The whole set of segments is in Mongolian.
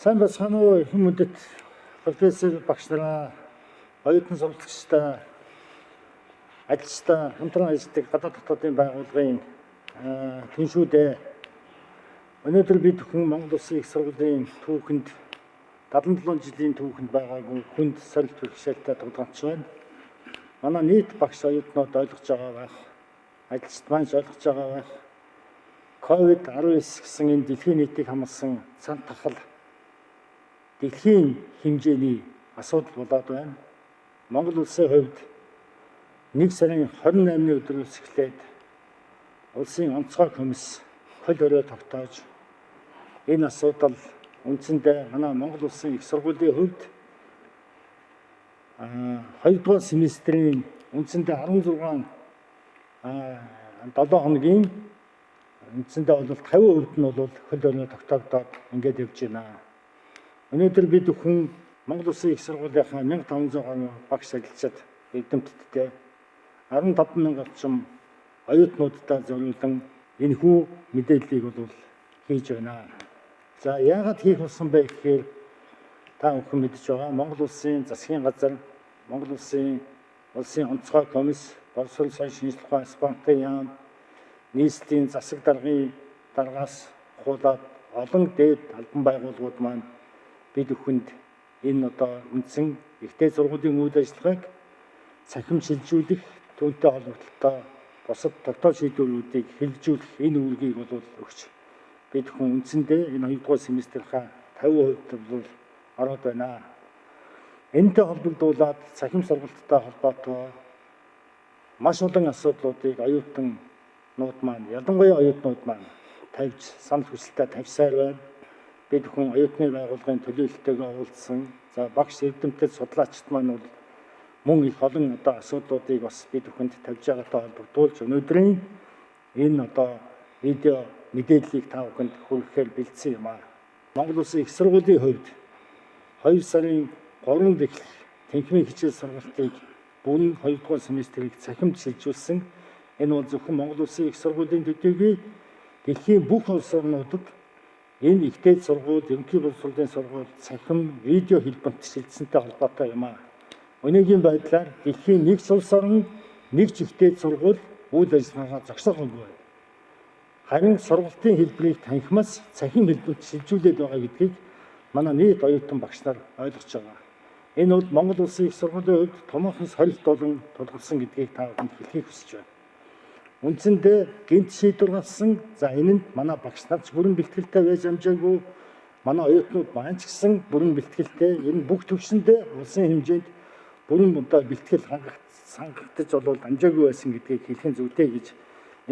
Сайн байцгаана уу, эрхэм мөндөт профессор багш нараа, оюутан суралцагчдаа, ажилчдаа, хамтран ажилладаг гадаад дотоодын байгууллагын түншүүдээ. Өнөөдөр бид хүн Монгол Улсын их сургуулийн түүхэнд 77 жилийн түүхэнд байгаагүй хүнд сорилт бэрхшээлтэй тулгамдч байна. Манай нийт багш оюутнууд ойлгож байгаа байх, ажилчид маань ч ойлгож байгаа байх. COVID-19 гэсэн энэ дэлхийн нийтийг хамарсан цан тахал дэлхийн хэмжээний асуудал болоод байна. Монгол улсын хувьд 1 сарын 28-ны өдрөөс эхлээд улсын онцгой комисс хөл хорой тогтоож, энэ асуудал үндсэндээ манай Монгол улсын их сургуулийн хувьд 2 дугаар семестрийн үндсэндээ 16 7 хоногийн үндсэндээ бол 50% нь бол хөл хорой тогтоогдоод ингээд явж байна. Өнөөдөр бид бүхэн Монгол Улсын их сургуулийнхаа 1500 гаруй багш ажилчид эрдэмтдтэй 15 мянган орчим оюутнуудтай зориулан энэхүү мэдээллийг бол хийж байна. За, яагаад хийх болсон бэ гэхээр та бүхэн мэдж байгаа, Монгол Улсын засгийн газар, Монгол Улсын онцгой комисс, боловсрол, соёл, шинжлэх ухаан, спортын яам, нийслэлийн засаг даргын даргаас хуулаад олон дээд албан байгууллагууд маань бид бүхэнд энэ одоо үндсэн их дээд сургуулийн үйл ажиллагааг цахим шилжүүлэх, түүнтэй холбогдлолтой бусад тогтоол шийдвэрүүдийг хэрэгжүүлэх энэ үүргийг бол өгч, бид хүн үндсэндээ энэ 2 дугаар семестрийнхаа 50% бол ороод байна. Энэтэй холбогдуулаад цахим сургалттай холбоотой маш олон асуудлуудыг оюутаннууд маань, ялангуяа оюутнууд маань тавьж, санал хүсэлтээ тавьсаар байна. Бид хүн оюутны байгууллагын төлөөлөлтөйгөө уулзсан. За, багш, эрдэмтэд, судлаачид маань бол мөн их олон одоо асуудлуудыг бас бид бүхэнд тавьж байгаатай холбогдуулж өнөөдрийн энэ одоо видео мэдээллийг та бүхэнд хүргэхээр бэлдсэн юм аа. Монгол Улсын их сургуулийн хувьд 2 сарын 3-нд эхлэх танхимын хичээл сургалтыг бүрэн 2 дугаар семестрийг цахимд шилжүүлсэн. Энэ бол зөвхөн Монгол Улсын их сургуулийн төдийгүй дэлхийн бүх улс орнуудад энэ их дээд сургууль, ерөнхий боловсролын сургууль цахим видео хэлбэрт шилжсэнтэй холбоотой юм аа. Өнөөгийн байдлаар дэлхийн нэг ч улс орон, нэг ч их дээд сургууль үйл ажиллагаагаа зогсоогоогүй байна. Харин сургалтын хэлбэрийг танхимаас цахим хэлбэрт шилжүүлээд байгаа гэдгийг манай нийт оюутан багш нар ойлгож байгаа. Энэ бол Монгол Улсын их сургуулийн хувьд томоохон сорилт болон тулгарсан гэдгийг та бүхэнд хэлэхийг хүсэж байна. Үндсэндээ гэнэт шийдвэр гарсан. За, энэ нь манай багш нар ч бүрэн бэлтгэлтэй байж амжаагүй. Манай оюутнууд маань ч гэсэн бүрэн бэлтгэлтэй. Энэ бүх төвшөндөө улсын хэмжээнд бүрэн одоо бэлтгэл хангагдаж бол амжаагүй байсан гэдгийг хэлэх нь зүйтэй гэж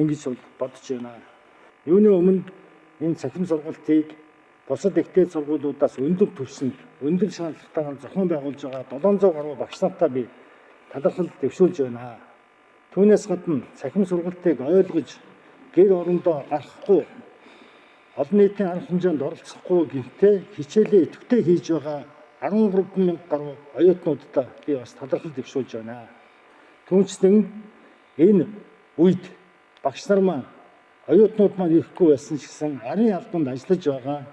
ингэж бол бодож байна. Юуны өмнө энэ цахим сургалтыг бусад их дээд сургуулиудаас өндөр түвшинд, өндөр шаардлагатайгаар зохион байгуулж байгаа 700 гаруй багш нартай би талархал дэвшүүлж байна. Түүнээс гадна цахим сургалтыг ойлгож гэр орондоо гарахгүй, олон нийтийн арга хэмжээнд оролцохгүй гэртээ хичээлээ идэвхтэй хийж байгаа 13 мянга гаруй оюутнуудтай би бас талархал дэвшүүлж байна. Түүнчлэн энэ үед багш нар маань, оюутнууд маань ирэхгүй байсан ч гэсэн арын албанд ажиллаж байгаа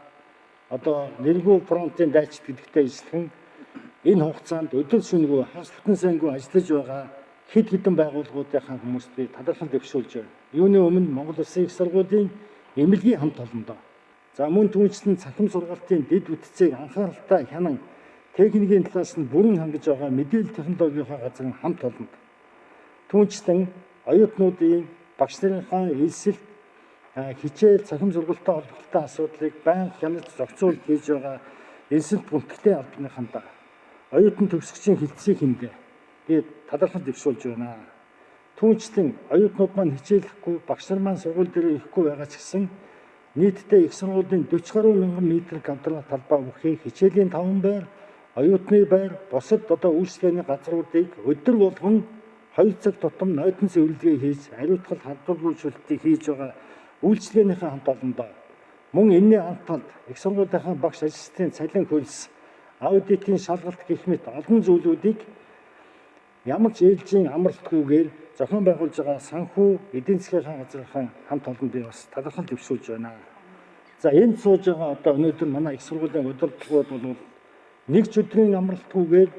одоо нэргүй фронтын дайчид гэдэгтэй ижилхэн энэ хугацаанд өдөр шөнөгүй, хагас бүтэн сайнгүй ажиллаж байгаа хэд хэдэн байгууллагуудынхаа хүмүүст би талархал дэвшүүлж байна. Юуны өмнө Монгол Улсын их сургуулийн эмнэлгийн хамт олондоо. За, мөн түүнчлэн цахим сургалтын дэд бүтцийг анхааралтай хянан техникийн талаас нь бүрэн хангаж байгаа мэдээлэл технологийнхаа газрын хамт олонд. Түүнчлэн оюутнуудын, багш нарынхаа элсэлт, хичээл, цахим сургалттай холбогдлолтой асуудлыг байнга хянаж зохицуулж хийж байгаа элсэлт бүртгэлийн албаныхандаа, оюутан төгсөгчийн хэлтсийн хэмдэ би талархал дэвшүүлж байна. Түүнчлэн оюутнууд маань хичээлэхгүй, багш нар маань сургууль дээр ирэхгүй байгаа ч гэсэн нийтдээ их сургуулийн 40 гаруй мянган метр квадрат талбай бүхий хичээлийн 5 байр, оюутны байр, бусад одоо үйлчилгээний газруудыг өдөр болгон 2 цаг тутам нойтон цэвэрлэгээ хийж, ариутгал халдваргүйжүүлэлтийг хийж байгаа үйлчилгээнийхээ хамт олондоо, мөн энэний ард талд их сургуулийнхаа багш ажилчдын цалин хөлс, аудитын шалгалт гэх мэт олон зүйлүүдийг ямар ч ээлжийн амралтгүйгээр зохион байгуулж байгаа санхүү эдийн засгийн газрынхаа хамт олонд би бас талархал дэвшүүлж байна. За энд сууж байгаа одоо өнөөдөр манай их сургуулийн удирдлагууд бол нэг ч өдрийн амралтгүйгээр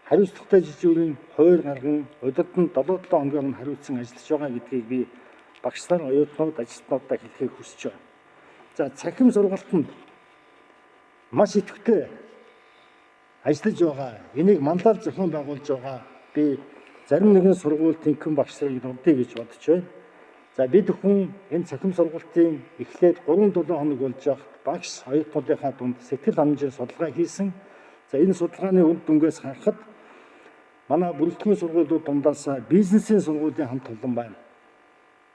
хариуцлагатай жижүүрийн хуур гарган удирдан 7-7 хоногоор нь хариуцсан ажиллаж байгаа гэдгийг би багш нар, оюутнууд, ажилтнуудаа хэлэхийг хүсэж байна. За цахим сургалтанд маш идэвхтэй ажиллаж байгаа. Энийг манлайлал зохион байгуулж байгаа. Би зарим нэгэн сургууль тэнхэн багш нарыг дурдъя гэж бодож байна. За бид бүхэн энэ цахим сургалтын эхлээд 3-7 хоног болж байхад багш оюутнуудынхаа дунд сэтгэл ханамжийн судалгаа хийсэн. За энэ судалгааны үр дүнгээс харахад манай бүрэлдэхүүн сургуулиуд дундаас бизнесийн сургуулийн хамт олон байна.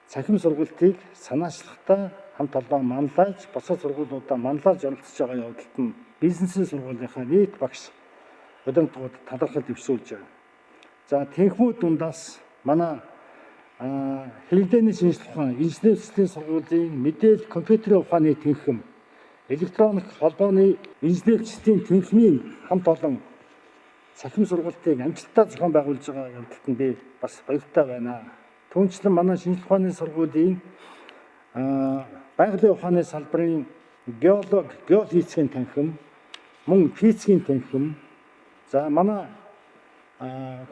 Цахим сургалтыг санаачлахдаа хамт олон манлайлж, бусад сургуулиудаа манлайлж оролцож байгаа явдалд нь бизнесийн сургуулийнхаа нийт багш удирдлагууд талархал дэвшүүлж байна. За тэнхмүү дундаас манай хэрэглээний шинжлэх ухаан, инженерийн сургуулийн мэдээлэл компьютерийн ухааны тэнхим, электроник холбооны инженерчдийн тэнхимийн хамт олон цахим сургалтыг амжилттай зохион байгуулж байгаа явдалд нь би бас баяртай байна. Түүнчлэн манай шинжлэх ухааны сургуулийн байгалийн ухааны салбарын геолог, геофизикийн танхим, мөн физикийн танхим, за манай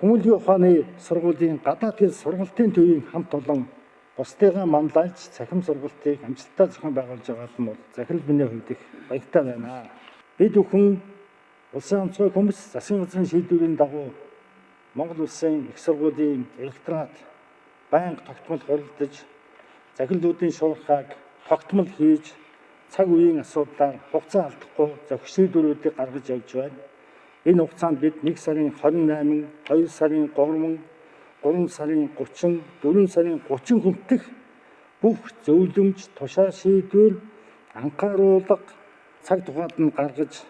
хүмүүнлэгийн ухааны сургуулийн гадаадын сургалтын төвийн хамт олон бусдыгаа манлайлж цахим сургалтыг амжилттай зохион байгуулж байгаад нь бол захирал миний хувьд их баяртай байна. Бид бүхэн улсын онцгой комисс засгийн газрын шийдвэрийн дагуу Монгол улсын их сургуулийн ректорат байнга тогтмол хуралдаж захирлуудын шуурхайг тогтмол хийж цаг үеийн асуудлаар хугацаа алдахгүй зохих шийдвэрүүдийг гаргаж явж байна. Энэ хугацаанд бид 1 сарын 28, 2 сарын 3, 3 сарын 30, 4 сарын 30 хүртэх бүх зөвлөмж, тушаал шийдвэр, анхааруулга цаг тухайд нь гаргаж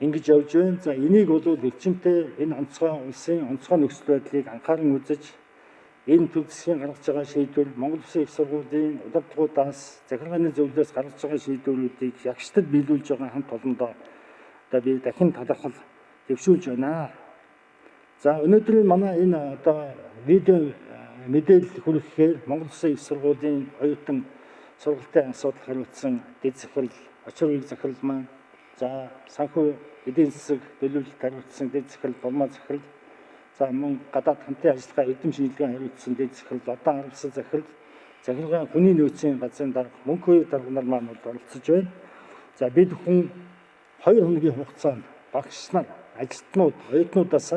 ингэж явж байна. За энийг бол эрчимтэй энэ онцгой улсын онцгой нөхцөл байдлыг анхааран үзэж энэ төв засгийн гаргаж байгаа шийдвэр, Монгол Улсын их сургуулийн удирдлагуудаас, захиргааны зөвлөлөөс гаргаж байгаа шийдвэрүүдийг ягштад биелүүлж байгаа хамт олондоо одоо би дахин талархал дэвшүүлж байна. За өнөөдрийн манай энэ одоо видео мэдээлэл хүргэхээр Монгол Улсын их сургуулийн оюутан сургалтын асуудал хариуцсан дэд захирал, очир үеиг захирал маань, за санхүү эдийн засаг төлөвлөлт хариуцсан дэд захирал, Бурмаа захирал, за мөн гадаад хамтын ажиллагаа эрдэм шинжилгээ хариуцсан дэд захирал, Лодон харамсал захирал, захиргаан хүний нөөцийн газрын дарга, мөнх хоёр дарга нар маань бол оролцож байна. За бид хүн 2 хоногийн хугацаанд багш нар, ажилтнууд, оюутнуудаас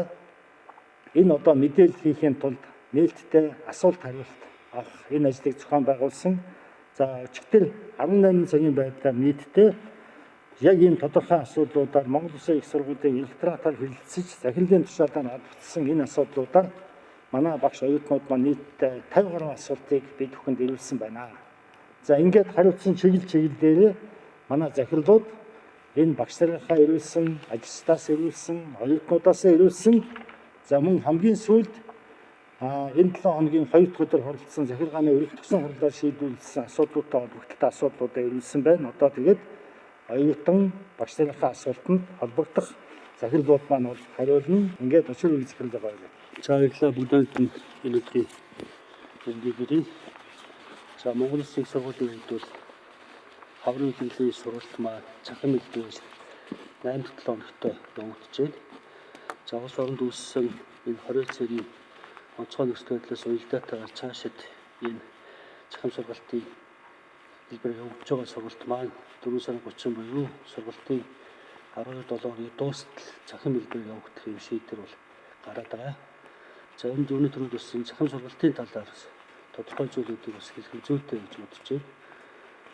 энэ одоо мэдээлэл хийхийн тулд нээлттэй асуулт хариулт авах энэ ажлыг зохион байгуулсан. За өчигдөр 18 цагийн байдлаар нийтдээ яг энэ тодорхой асуудлуудаар Монгол Улсын их сургуулийн ректоратаар хэлэлцэж захирлын тушаалаар албацсан энэ асуудлуудаар манай багш оюутнууд маань нийтдээ 50 гаруй асуултыг бид бүхэнд ирүүлсэн байна. За ингээд хариуцсан чиглэл чиглэл дээрээ манай захирлууд энэ багш нарынхаа ирүүлсэн, ажилчдаас ирүүлсэн, оюутнуудаас ирүүлсэн, за мөн хамгийн сүүлд энэ 7 хоногийн 2 дахь өдөр хуралдсан захиргааны өргөтгсөн хурлаар шийдвэрлэсэн асуудлуудтай холбогдолтой асуудлуудаа ирүүлсэн байна. Одоо тэгээд оюутан багш нарынхаа асуултанд холбогдох захирлууд маань бол хариулна. Ингээд очир үеиг захирлаа байна. За баярлалаа бүгдээнд нь энэ өдрийн мэндийг хүргэе. За Монгол Улсын их сургуулийн хувьд бол хаврын үзэсгэлэнний сургалт маань цахим хэлбэрээр 8-7 хоногтой явагдаж байна. За улс оронд үүссэн энэ 20 цэрийн онцгой нөхцөл байдлаас уялдаатайгаар цаашид энэ цахим сургалтын хэлбэрээр явагдаж байгаа сургалт маань 4 сарын 30 буюу сургалтын 12 7 хоногийн дуустал цахим хэлбэрээр явагдах юм шийдвэр бол гараад байгаа. За энэ юуны түрүүд бас энэ цахим сургалтын талаар тодорхой зүйлүүдийг бас хэлэх зүйтэй гэж бодож байна.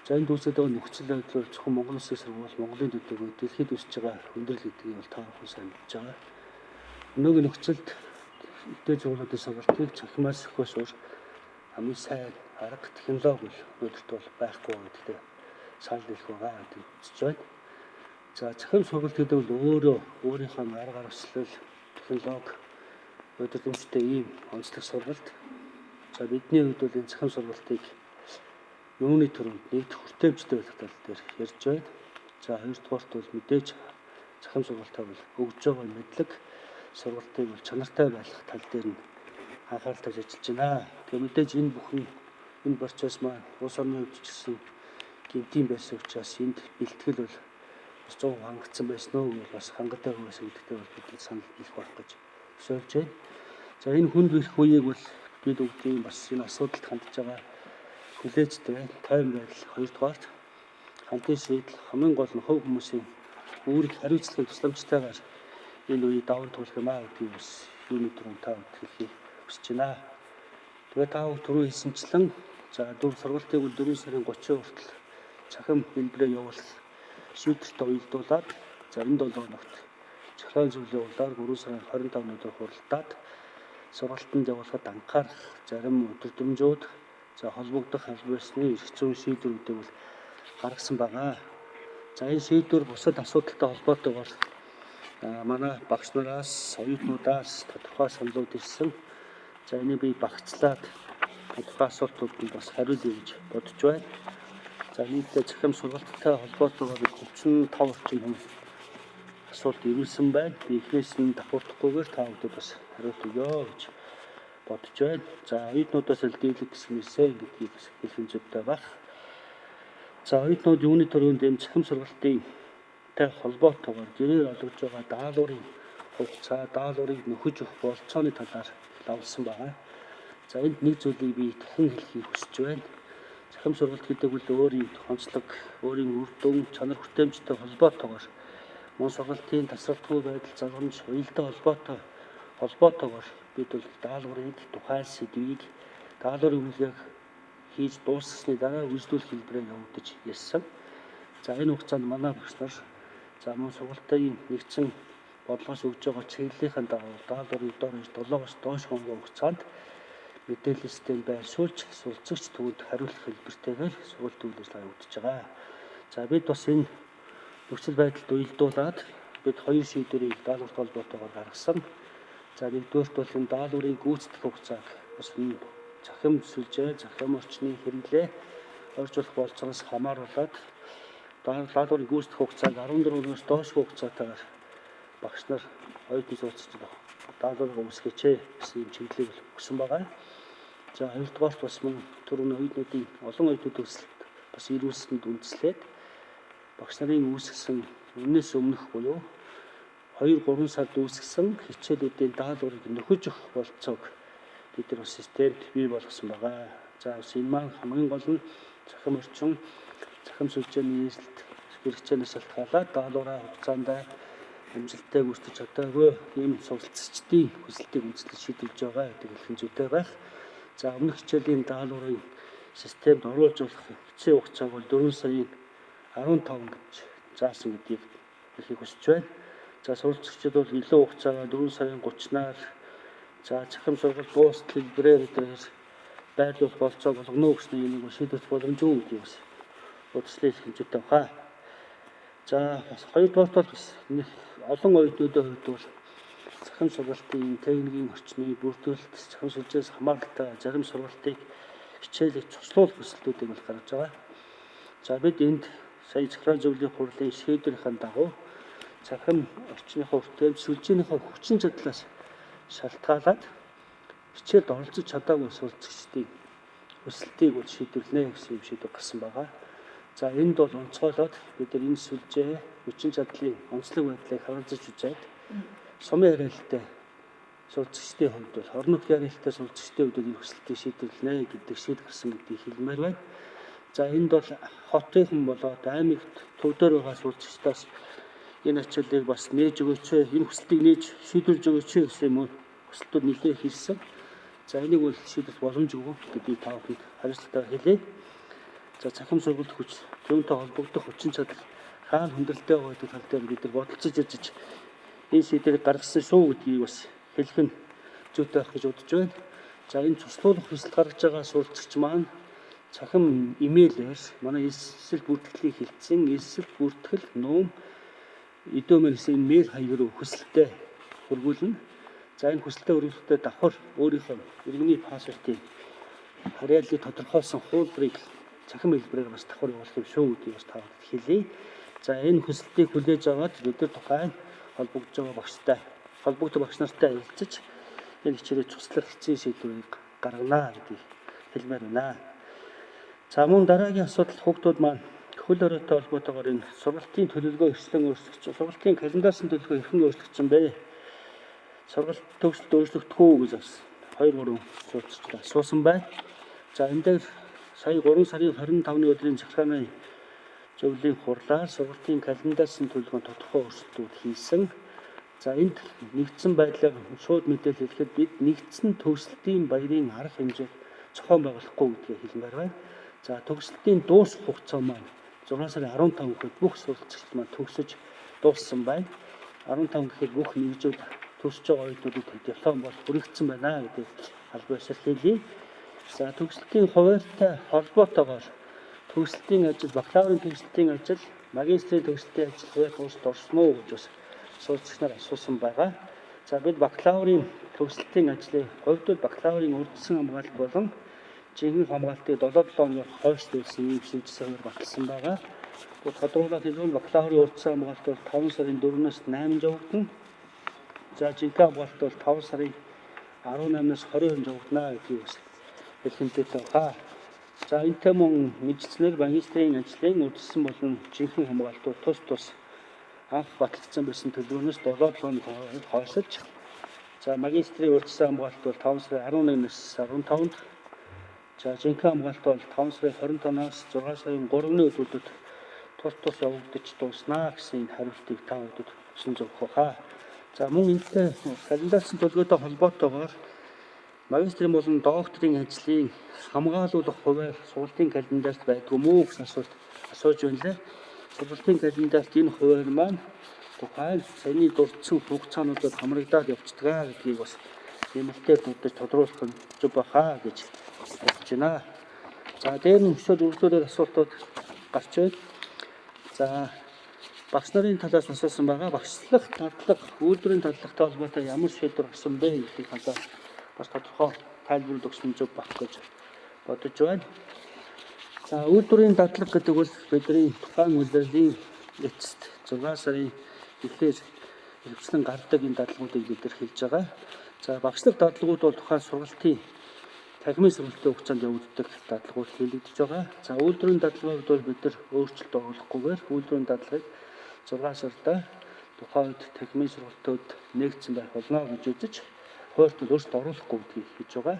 За энд үүсээд байгаа нөхцөл байдал бол зөвхөн Монгол Улсын сургууль, Монголын төлөөгөө дэлхийд үүсэж байгаа хүндрэл гэдгийг бол та бүхэн сайн мэдж байгаа. Өнөөгийн нөхцөлд дээд сургуулиудын сургалтыг цахимаас өгөхөөс өөр хамгийн сайн арга технологи бол өнөөдөрт бол байхгүй гэдэгтээ санал нийлэх байгаа гэдгийг үзэж байна. За цахим сургалт гэдэг бол өөрөө өөрийнхөө арга аргачлал, технологи, удирдамжтай ийм онцлог сургалт. За бидний хувьд бол энэ цахим сургалтыг юуны түрүүнд нэгд хүртээмжтэй байх тал дээр ярьж байна. За хоёрдугаарт бол мэдээж цахим сургалтаа бол өгж байгаа мэдлэг сургалтыг бол чанартай байх тал дээр нь анхаарал тавьж ажиллаж байна. Тэгээ мэдээж энэ бүхэн энэ процесс маань улс орны хувьд ч гэсэн гэмтийн байсан учраас энд бэлтгэл бол бас 100 хангацсан байсан уу гэвэл бас хангалттай байсан гэдэгтээ бол бид санал нийлэх байх гэж төсөөлж байна. За энэ хүнд бэрх үеийг бол бид бүгдийн бас энэ асуудалд хандж байгаа хүлээжтэй тайван байдал хоёрдугаарт хамтын шийдэл хамгийн гол нь хувь хүмүүсийн үүрэг хариуцлагын тусламжтайгаар энэ үеийг даван туулах юм аа гэдгийг бас юуны түрүүн та бүхэнд хэлэхийг хүсэж байна. Тэгээ та бүхэн түрүү хэлсэнчлэн за дөрөв сургалтыг бол 4 сарын 30 хүртэл цахим хэлбэрээр явуулах шийдвэртэй уялдуулаад за энэ 7 хоногт захиргааны зөвлөлийн улаар 3 сарын 25-ны өдөр хуралдаад сургалтанд явуулахад анхаарах зарим өдөрдмжүүд за холбогдох аль биесны эрх зүйн шийдвэрүүдийг бол гаргасан байгаа. За энэ шийдвэр бусад асуудалтай холбоотойгоор манай багш нараас, оюутнуудаас тодорхой саналууд ирсэн. За энийг би багцлаад тодорхой асуултуудад бас хариулъя гэж бодож байна. За нийтдээ цахим сургалттай холбоотойгоор 35 орчим хүн асуулт ирүүлсэн байна. Би эхнээс нь давхардахгүйгээр та бүхэнд бас хариулт өгье гэж бодож байна. За оюутнуудаас л дийлэх гэсэн нэрсэ гэдгийг бас хэлэх зүйтэй байх. За оюутнууд юуны төрөнд эм цахим сургалтын тай холбоотойгоор гэрээр олгож байгаа даалгаврын хугацаа, даалгаврыг нөхөж өгөх болцооны талаар лавлсан байгаа. За энд нэг зүйлийг би дахин хэлэхийг хүсэж байна. Цахим сургалт гэдэг бол өөрийн онцлог, өөрийн үр дүн, чанар хүртээмжтэй холбоотойгоор мөн сургалтын тасралтгүй байдал, залгамж, уялдаа холбоотойгоор бид бол даалгаврыг тухайн сэдвийг даалгаврын үнэлгээг хийж дуусгасны дараа үйлдвэрлэх хэлбэрээр явагдаж ярьсан. За энэ хугацаанд манай багш нар за мөн сургалтын нэгдсэн бодлогоос өгж байгаа чиглэлийнхэн дагуу даалгаврын дор 7-оос доош хоногийн хугацаанд мэдээлэл систем байршуулж суралцагч түүнд хариулах хэлбэртэйгээр сургалт үйл ажиллагаа явагдаж байгаа. За бид бас энэ нөхцөл байдалд уялдуулаад бид хоёр шийдвэрийг даалгаварт холбоотойгоор гаргасан. За нэгдүгээрт бол энэ даалгаврын гүйцэтгэх хугацааг бас цахим сүлжээ, цахим орчны хэрэглээ ойржуулах болцоноос хамааруулаад даалгаврын гүйцэтгэх хугацааг 14-өөс доош хугацаатайгаар багш нар оюутан суралцагчид даалгаврыг үүсгээч гэсэн юм чиглэлийг өгсөн байгаа. За хоёрдугаарт бас мөн түрүүний оюутнуудын олон оюутнууд өсөлт бас ирүүлсэнд үндэслээд багш нарын үүсгэсэн өмнөөс өмнөх буюу 2-3 сард үүсгэсэн хичээлүүдийн даалгаврыг нөхөж өгөх болцоог бид нар бас системд бий болгосон байгаа. За бас энэ маань хамгийн гол нь цахим орчин, цахим сүлжээний нийслэлт хэрэгцээнээс шалтгаалаад даалгавраа хугацаанд амжилттай гүйцэтгэж чадаагүй ийм суралцагчдын хүсэлтийг үндэслэж шийдвэрлэж байгаа гэдэг хэлэх нь зүйтэй байх. За өмнөх хичээлийн даалгаврын системд оруулж болох эцсийн хугацааг бол 4 сарын 15 гэж заасан гэдгийг хэлэхийг хүсэж байна. За суралцагчид бол илүү хугацаагаар 4 сарын 30-наар за цахим сургалт дуустал хэлбэрээр эдгээр байрлуулах болцоо болгоно гэсэн энийг шийдвэрлэх боломжгүй гэдгийг бас бодслын хэлэх хэмжээтэй баха. За бас хоёрдугаарт бол бас нэг олон оюутнуудын хувьд бол цахим сургалтын техникийн орчны бүрдүүлэлт цахим сүлжээс хамааралтай зарим сургалтыг хичээлийг цуслуулах хүсэлтүүдийг бол гаргаж байгаа. За бид энд сая захиргааны зөвлөлийн хурлын шийдвэрийн дагуу цахим орчныхоо хүртээмж сүлжээнийхээ хүчин чадлаас шалтгаалаад хичээлд оролцож чадаагүй суралцагчдын хүсэлтийг бол шийдвэрлэнэ гэсэн юм шийдвэр гарсан байгаа. За энд бол онцгойлоод бид нар энэ сүлжээ хүчин чадлын онцлог байдлыг харанзаж үзээд сумын яриалтай суралцагчдын хувьд бол орон нутгийн яриалтай суралцагчдын хувьд энэ хүсэлтийг шийдвэрлэнэ гэдэг шийдвэр гарсан гэдгийг хэлмээр байна. За энд бол хотынхан болоод аймагт төв дээр байгаа суралцагчдаас энэ ачааллыг бас нээж өгөөч, энэ хүсэлтийг нээж шийдвэрлэж өгөөч гэсэн юм уу хүсэлтүүд нэлээд хийсэн. За энийг бол шийдвэрлэх боломжгүй гэдгийг та бүхэнд хариуцлагатайгаар хэлье. За цахим сургалт хүч түүнтэй холбогдох хүчин чадал хаана хүндрэлтэй байгаа гэдэг тал дээр бид нар бодолцож ирж энэ шийдвэрийг гаргасан шүү гэдгийг бас хэлэх нь зүйтэй байх гэж бодож байна. За энэ цуслуулах хүсэл гаргаж байгаа суралцагч маань цахим имэйлээр манай элсэл бүртгэлийг хэлсэн элсэл бүртгэл нүүм эдөөмөр гэсэн энэ мэйл хаяг руу хүсэлтээ хүргүүлнэ. За энэ хүсэлтээ өргүүлэхдээ давхар өөрийнхөө иргэний паспортын харьяаллыг тодорхойлсон хуулбарыг цахим хэлбэрээр бас давхар явуулах юм шүү гэдгийг бас та бүхэнд хэлье. За энэ хүсэлтийг хүлээж аваад бид нар тухайн холбогдож байгаа багштай холбогдох багш нартай ярилцаж энэ хичээлийг цуслах эцсийн шийдвэрийг гаргана гэдгийг хэлмээр байна. За мөн дараагийн асуудал хүүхдүүд маань Хөл хорионтой холбоотойгоор энэ сургалтын төлөвлөгөө эрхчлэн өөрчлөгдсөн, сургалтын календарсан төлөвлөгөө хэрхэн өөрчлөгдсөн бэ? Сургалт төгсөлт өөрчлөгдөх үү гэж бас 2 3 суралцагч асуусан байна. За энэ дээр сая 3 сарын 25-ны өдрийн захиргааны зөвлөлийн хурлаар сургалтын календарсан төлөвлөгөөнд тодорхой өөрчлөлтүүд хийсэн. За энд нэгдсэн байдлаар шууд мэдээлэл хэлэхэд бид нэгдсэн төгсөлтийн баярын арга хэмжээ зохион байгуулахгүй гэдгийг хэлмээр байна. За төгсөлтийн дуусах хугацаа маань 6 сарын 15 гэхэд бүх суралцагчид маань төгсөж дууссан байна. 15 гэхэд бүх нэгжүүд төгсөж байгаа оюутнуудад диплом бол хүрэгдсэн байна гэдгийг албан ёсоор хэлье. За төгсөлтийн хуваарьтай холбоотойгоор төгсөлтийн ажил, бакалаврын төгсөлтийн ажил, магистрийн төгсөлтийн ажил хуваарь дуустал орсон уу гэж бас суралцагч нар асуусан байгаа. За бид бакалаврын төгсөлтийн ажлыг хувьд бол бакалаврын урьдчилан хамгаалалт болон жинхэнэ хамгаалтыг 7-7 хоногор хойшлуулсан ийм шинжсэн хуваар баталсан байгаа. Тодруулаад хэлбэл бакалаврын урьдчилан хамгаалалт бол 5 сарын 4-өөс 8-нд явагдана. За жинхэнэ хамгаалалт бол 5 сарын 18-наас 22-нд явагдана гэдгийг бас хэлэх хэмжээтэй байна. За энэтэй мөн мэдлснээр магистрийн ажлын урьдчилан болон жинхэнэ хамгаалтууд тус тус анх батлагдсан байсан төлөвлөгөөнөөс 7-7 хоног хойшилж, за магистрийн урьдчилан хамгаалалт бол 5 сарын 11-ээс 15-нд, за жинхэнэ хамгаалалт бол 5 сарын 25-наас 6 сарын 3-ны өдрүүдэд тус тус явагдаж дууснаа гэсэн энэ хариултыг та бүхэнд хүсэн зөвхөх баха. За мөн энэтэй календарсан төлөвлөгөөтэй холбоотойгоор магистрийн болон докторийн ажлын хамгаалуулах хуваар сургалтын календарт байдгүй мүү гэсэн асуулт асууж байна лээ. Сургалтын календарт энэ хуваар маань тухайн саяны дурдсан хугацаануудад хамрагдаад явцдаг гэдгийг бас нэмэлтээр дурдаж тодруулах нь зөв баха гэж бодож байна. За дээр нь өсөд үргэлжлүүлээд асуултууд гарч байна. За багш нарын талаас асуусан байгаа. Багшлах дадлага, үйлдвэрийн дадлагатай холбоотой ямар шийдвэр гарсан бэ гэдгийг талаар бас тодорхой тайлбарлаж өгсөн зөв байх гэж бодож байна. За үйлдвэрийн дадлага гэдэг бол бидний тухайн улирлын эцэст 6 сарын эхлээр ихэвчлэн гардаг энэ дадлагуудыг бид нар хэлж байгаа. За багшлах дадлагууд бол тухайн сургалтын танхимын сургалтын хугацаанд явагддаг дадлагууд хэлэгдэж байгаа. За үйлдвэрийн дадлагын хувьд бол бид нар өөрчлөлт оруулахгүйгээр үйлдвэрийн дадлагыг 6 сарда тухайн үед танхимын сургалтууд нээгдсэн байх болно гэж үзэж хуурт бол өөрчлөлт оруулахгүй гэдгийг хэлж байгаа.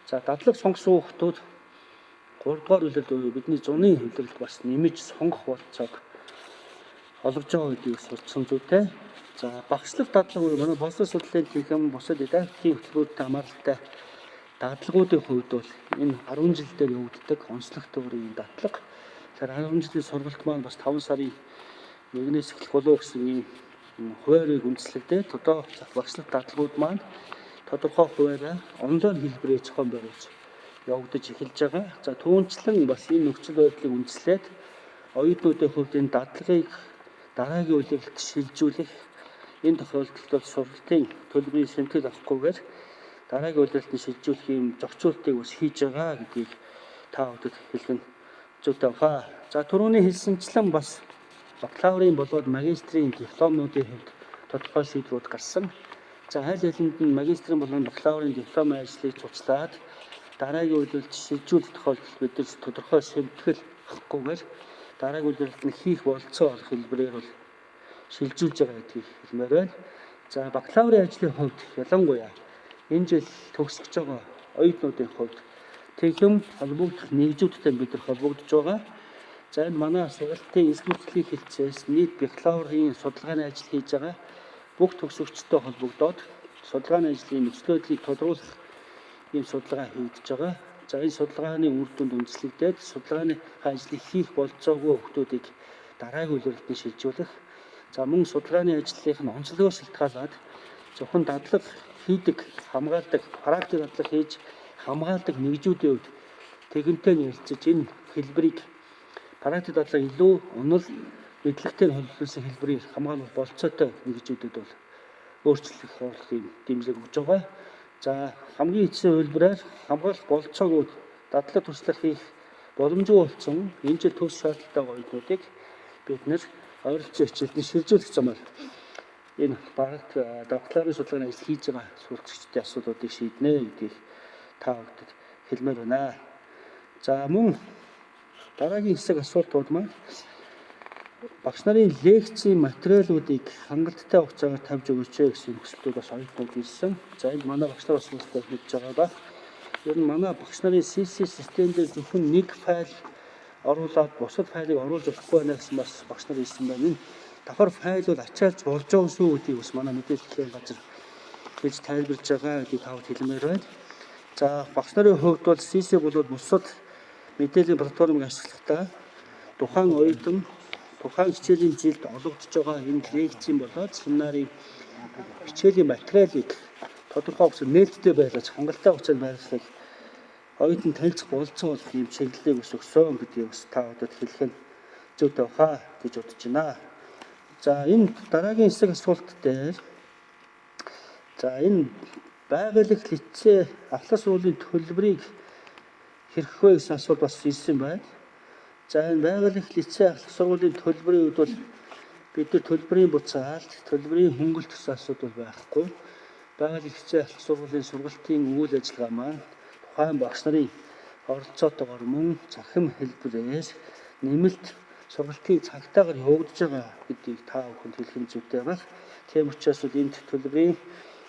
За дадлаг сонгосон хүүхдүүд 3 дугаар улиралд буюу бидний зуны улиралд бас нэмж сонгох болцоог олгож байгаа гэдгийг сурцсан зүйтэй. За багшлах дадлага буюу манай боловсрол судлалын танхим бусад дидактикийн хөтөлбөртэй хамааралтай дадлагуудын хувьд бол энэ 10 жил дээр явагддаг онцлог төврийн дадлага. Тэгэхээр 10 жилийн сургалт маань бас 5 сарын 1-ээс эхлэх болов гэсэн ийм хуваарийг үндэслэгдээд одоо багшлах дадлагууд маань тодорхой хуваараа онлайн хэлбэрээр зохион байгуулж явагдаж эхэлж байгаа. За түүнчлэн бас энэ нөхцөл байдлыг үндэслээд оюутнуудын хувьд энэ дадлагыг дараагийн улиралд шилжүүлэх энэ тохиолдолд бол сургалтын төлбөрийн сэмтгэл авахгүйгээр дараагийн улиралд нь шилжүүлэх юм зохицуултыг бас хийж байгаа гэдгийг та бүхэнд хэлэх нь зүйтэй баха. За түрүүний хэлсэнчлэн бас бакалаврын болоод магистрийн дипломнуудын хувьд тодорхой шийдвэрүүд гарсан. За аль алинд нь магистрийн болон бакалаврын диплом ажлыг цуцлаад дараагийн улиралд шилжүүлэх тохиолдолд бид нар тодорхой сэмтгэл авахгүйгээр дараагийн улиралд нь хийх болцоо олох хэлбэрээр бол шилжүүлж байгаа гэдгийг хэлмээр байна. За бакалаврын ажлын хувьд ялангуяа энэ жил төгсөж байгаа оюутнуудын хувьд танхим холбогдох нэгжүүдтэй бид нар холбогдож байгаа. За энэ манай сургалтын институтын хэлцээс нийт бакалаврын судалгааны ажил хийж байгаа бүх төгсөгчтэй холбогдоод судалгааны ажлын нөхцөл байдлыг тодруулах ийм судалгаа хийгдэж байгаа. За энэ судалгааны үр дүнд үндэслэгдээд судалгааны ажлыг хийх болцоогүй хүмүүсийг дараагийн улиралд нь шилжүүлэх. За мөн судалгааны ажлынх нь онцлогоос шалтгаалаад зөвхөн дадлага хийдэг, хамгаалдаг, практик дадлага хийж хамгаалдаг нэгжүүдийн хувьд тэгэнтэй ярилцаж энэ хэлбэрийг практик дадлага илүү онол мэдлэгтэй холбоосон хэлбэрийг хамгаалах болцоотой нэгжүүдэд бол өөрчлөлт оруулах юм дэмжлэг өгж байгаа. За хамгийн эцсийн хувилбараар хамгаалах болцоогүй дадлага туршлага хийх боломжгүй болсон энэ жил төгс шаардлагатай оюутнуудыг бид нэр ойролцоо хичээлд нь шилжүүлэх замаар энэ багт бакалаврын судалгааны ажил хийж байгаа суралцагчдын асуудлуудыг шийднэ гэдгийг та бүхэнд хэлмээр байна. За мөн Дараагийн хэсэг асуултууд маань багш нарын лекцийн материалуудыг хангалттай хугацаагаар тавьж өгөөч гэсэн хүсэлтүүд бас оюутнууд ирсэн. За энэ манай багш нар бас мэдж байгаа ба. Ер нь манай багш нарын CC систем дээр зөвхөн нэг файл оруулаад бусад файлыг оруулж болохгүй байна гэсэн бас багш нар ирсэн байна. Энэ давхар файл бол ачаалж болж байгаа шүү гэдгийг бас манай мэдээллийн газар гэж тайлбарлаж байгаа гэдгийг тавд хэлмээр байна. За багш нарын хувьд бол CC болоод бусад мэдээллийн платформыг ашиглахдаа тухайн оюутан тухайн хичээлийн жилд олгогдож байгаа энэ лекцийн болоод семинарын хичээлийн материалыг тодорхой хугацаанд нээлттэй байлгаж хангалттай хугацаанд байлгахыг оюутан танилцах болцоо болох юм чиглэлийг бас өгсөн гэдгийг бас та бүхэнд хэлэх нь зүйтэй баха гэж бодож байна. За энэ дараагийн хэсэг асуулт дээр за энэ байгаль их лицей ахлах сургуулийн төлбөрийг хэрэг вэ гэсэн асуулт бас ирсэн байна. За энэ байгаль их лицей ахлах сургуулийн төлбөрийн хувьд бол бид нар төлбөрийн буцаалт, төлбөрийн хөнгөлт гэсэн асуудал байхгүй. Байгаль их лицей ахлах сургуулийн сургалтын үйл ажиллагаа маань тухайн багш нарын оролцоотойгоор мөн цахим хэлбэрээр нэмэлт сургалтын цагтаагаар явагдаж байгаа гэдгийг та бүхэнд хэлэх нь зүйтэй байна. Тийм учраас бол энд төлбөрийн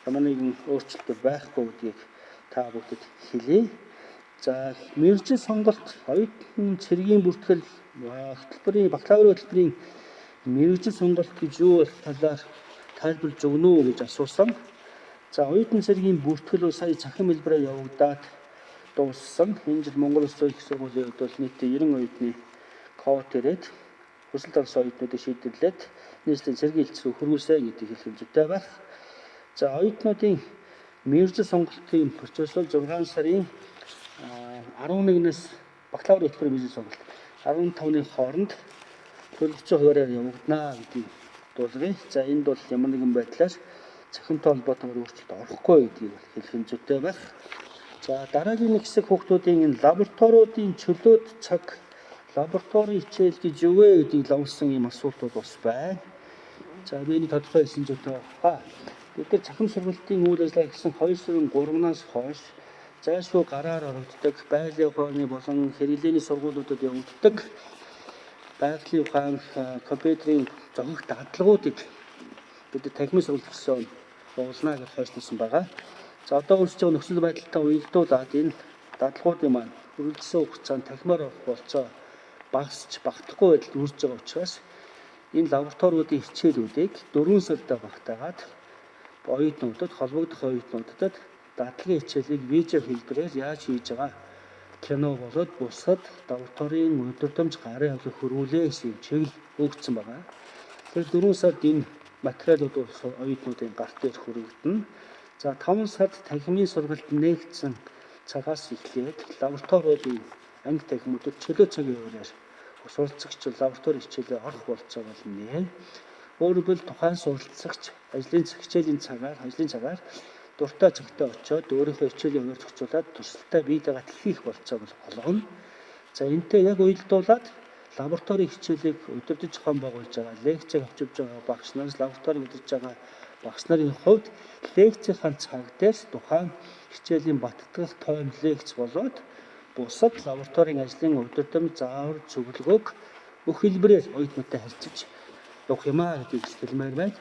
ямар нэгэн өөрчлөлт байхгүй гэдгийг та бүхэнд хэлье. За мэргэжил сонголт, оюутан цэргийн бүртгэл, хөтөлбөрийн бакалаврын хөтөлбөрийн мэргэжил сонголт гэж юу болох талаар тайлбарлаж өгнө үү гэж асуусан. За оюутан цэргийн бүртгэл бол сая цахим хэлбэрээр явагдаад дууссан. Энэ жил Монгол Улсын их сургуулийн хувьд бол нийтдээ 90 оюутны квот ирээд хүсэлт орсон оюутнуудыг шийдвэрлээд нийслэлийн цэргийн хэлц рүү хөрвүүлсэн гэдгийг хэлэх зүйтэй байх. За оюутнуудын мэргэжил сонголтын процесс бол 6 сарын 11-ээс бакалавр хөтөлбөрийн мэргэжил сонголт 15-ны хооронд төлөвлөсөн хуваараар явагдана гэдгийг дуулгая. За энд бол ямар нэгэн байдлаар цахимтай холбоотойгоор өөрчлөлт орохгүй гэдгийг хэлэх нь зүйтэй байх. За дараагийн нэг хэсэг хүүхдүүдийн энэ лабораториудын чөлөөт цаг, лабораторийн хичээл гэж юу вэ гэдгийг лавлсан ийм асуултууд бас байна. За би энийг тодорхой хэлсэн зүйтэй байна. Бид нар цахим сургалтын үйл ажиллагаа гэсэн 2 сарын 3-наас хойш зайлшгүй гараар орогддог байгалийн ухааны болон хэрэглээний сургуулиудад явагддаг байгалийн ухаан, компьютерийн зохих дадлагуудыг бид танхимын сургалт гэсэн явуулна гэж хойшлуулсан байгаа. За одоо үүсэж байгаа нөхцөл байдалтай уялдуулаад энэ дадлагуудын маань үргэлжлсэн хугацаанд танхимаар орох болцоо багасч багтахгүй байдалд үүсэж байгаа учраас энэ лабораториудын хичээлүүдийг 4 сарда багтаагаад оюутнуудад, холбогдох оюутнуудад дадлагын хичээлийг видео хэлбэрээр яаж хийж байгаа кино болоод бусад лабораторийн удирдамж гарын авлага хөрвүүлээ гэсэн чиглэл өгсөн байгаа. Тэгэхээр 4 сард энэ материалууд оюутнуудын гарт дээр хүргэгдэнэ. За 5 сард танхимын сургалт нээгдсэн цагаас эхлээд лабораториудын анги танхимуудад чөлөө цагийн хуваараар суралцагч лаборатори хичээлээ орох болцоо болно. Өөрөөр хэлбэл тухайн суралцагч ажлын хичээлийн цагаар дуртай цагтаа очиод өөрийнхөө хичээлийн хуваар зохицуулаад туршилтаа бие дагаад хийх болцоог бол олгоно. За энэтэй яг уялдуулаад лабораторийн хичээлийг удирдах зохион байгуулж байгаа, лекцийг авч явж байгаа багш нар, лабораторийг удирдах байгаа багш нарын хувьд лекцийнхаа цаг дээр тухайн хичээлийн баттгах тойм лекц болоод бусад лабораторийн ажлын удирдамж, заавар, зөвлөгөөг бүх хэлбэрээр оюутнуудтай харьцаж явах юм а гэдгийг хэлмээр байна.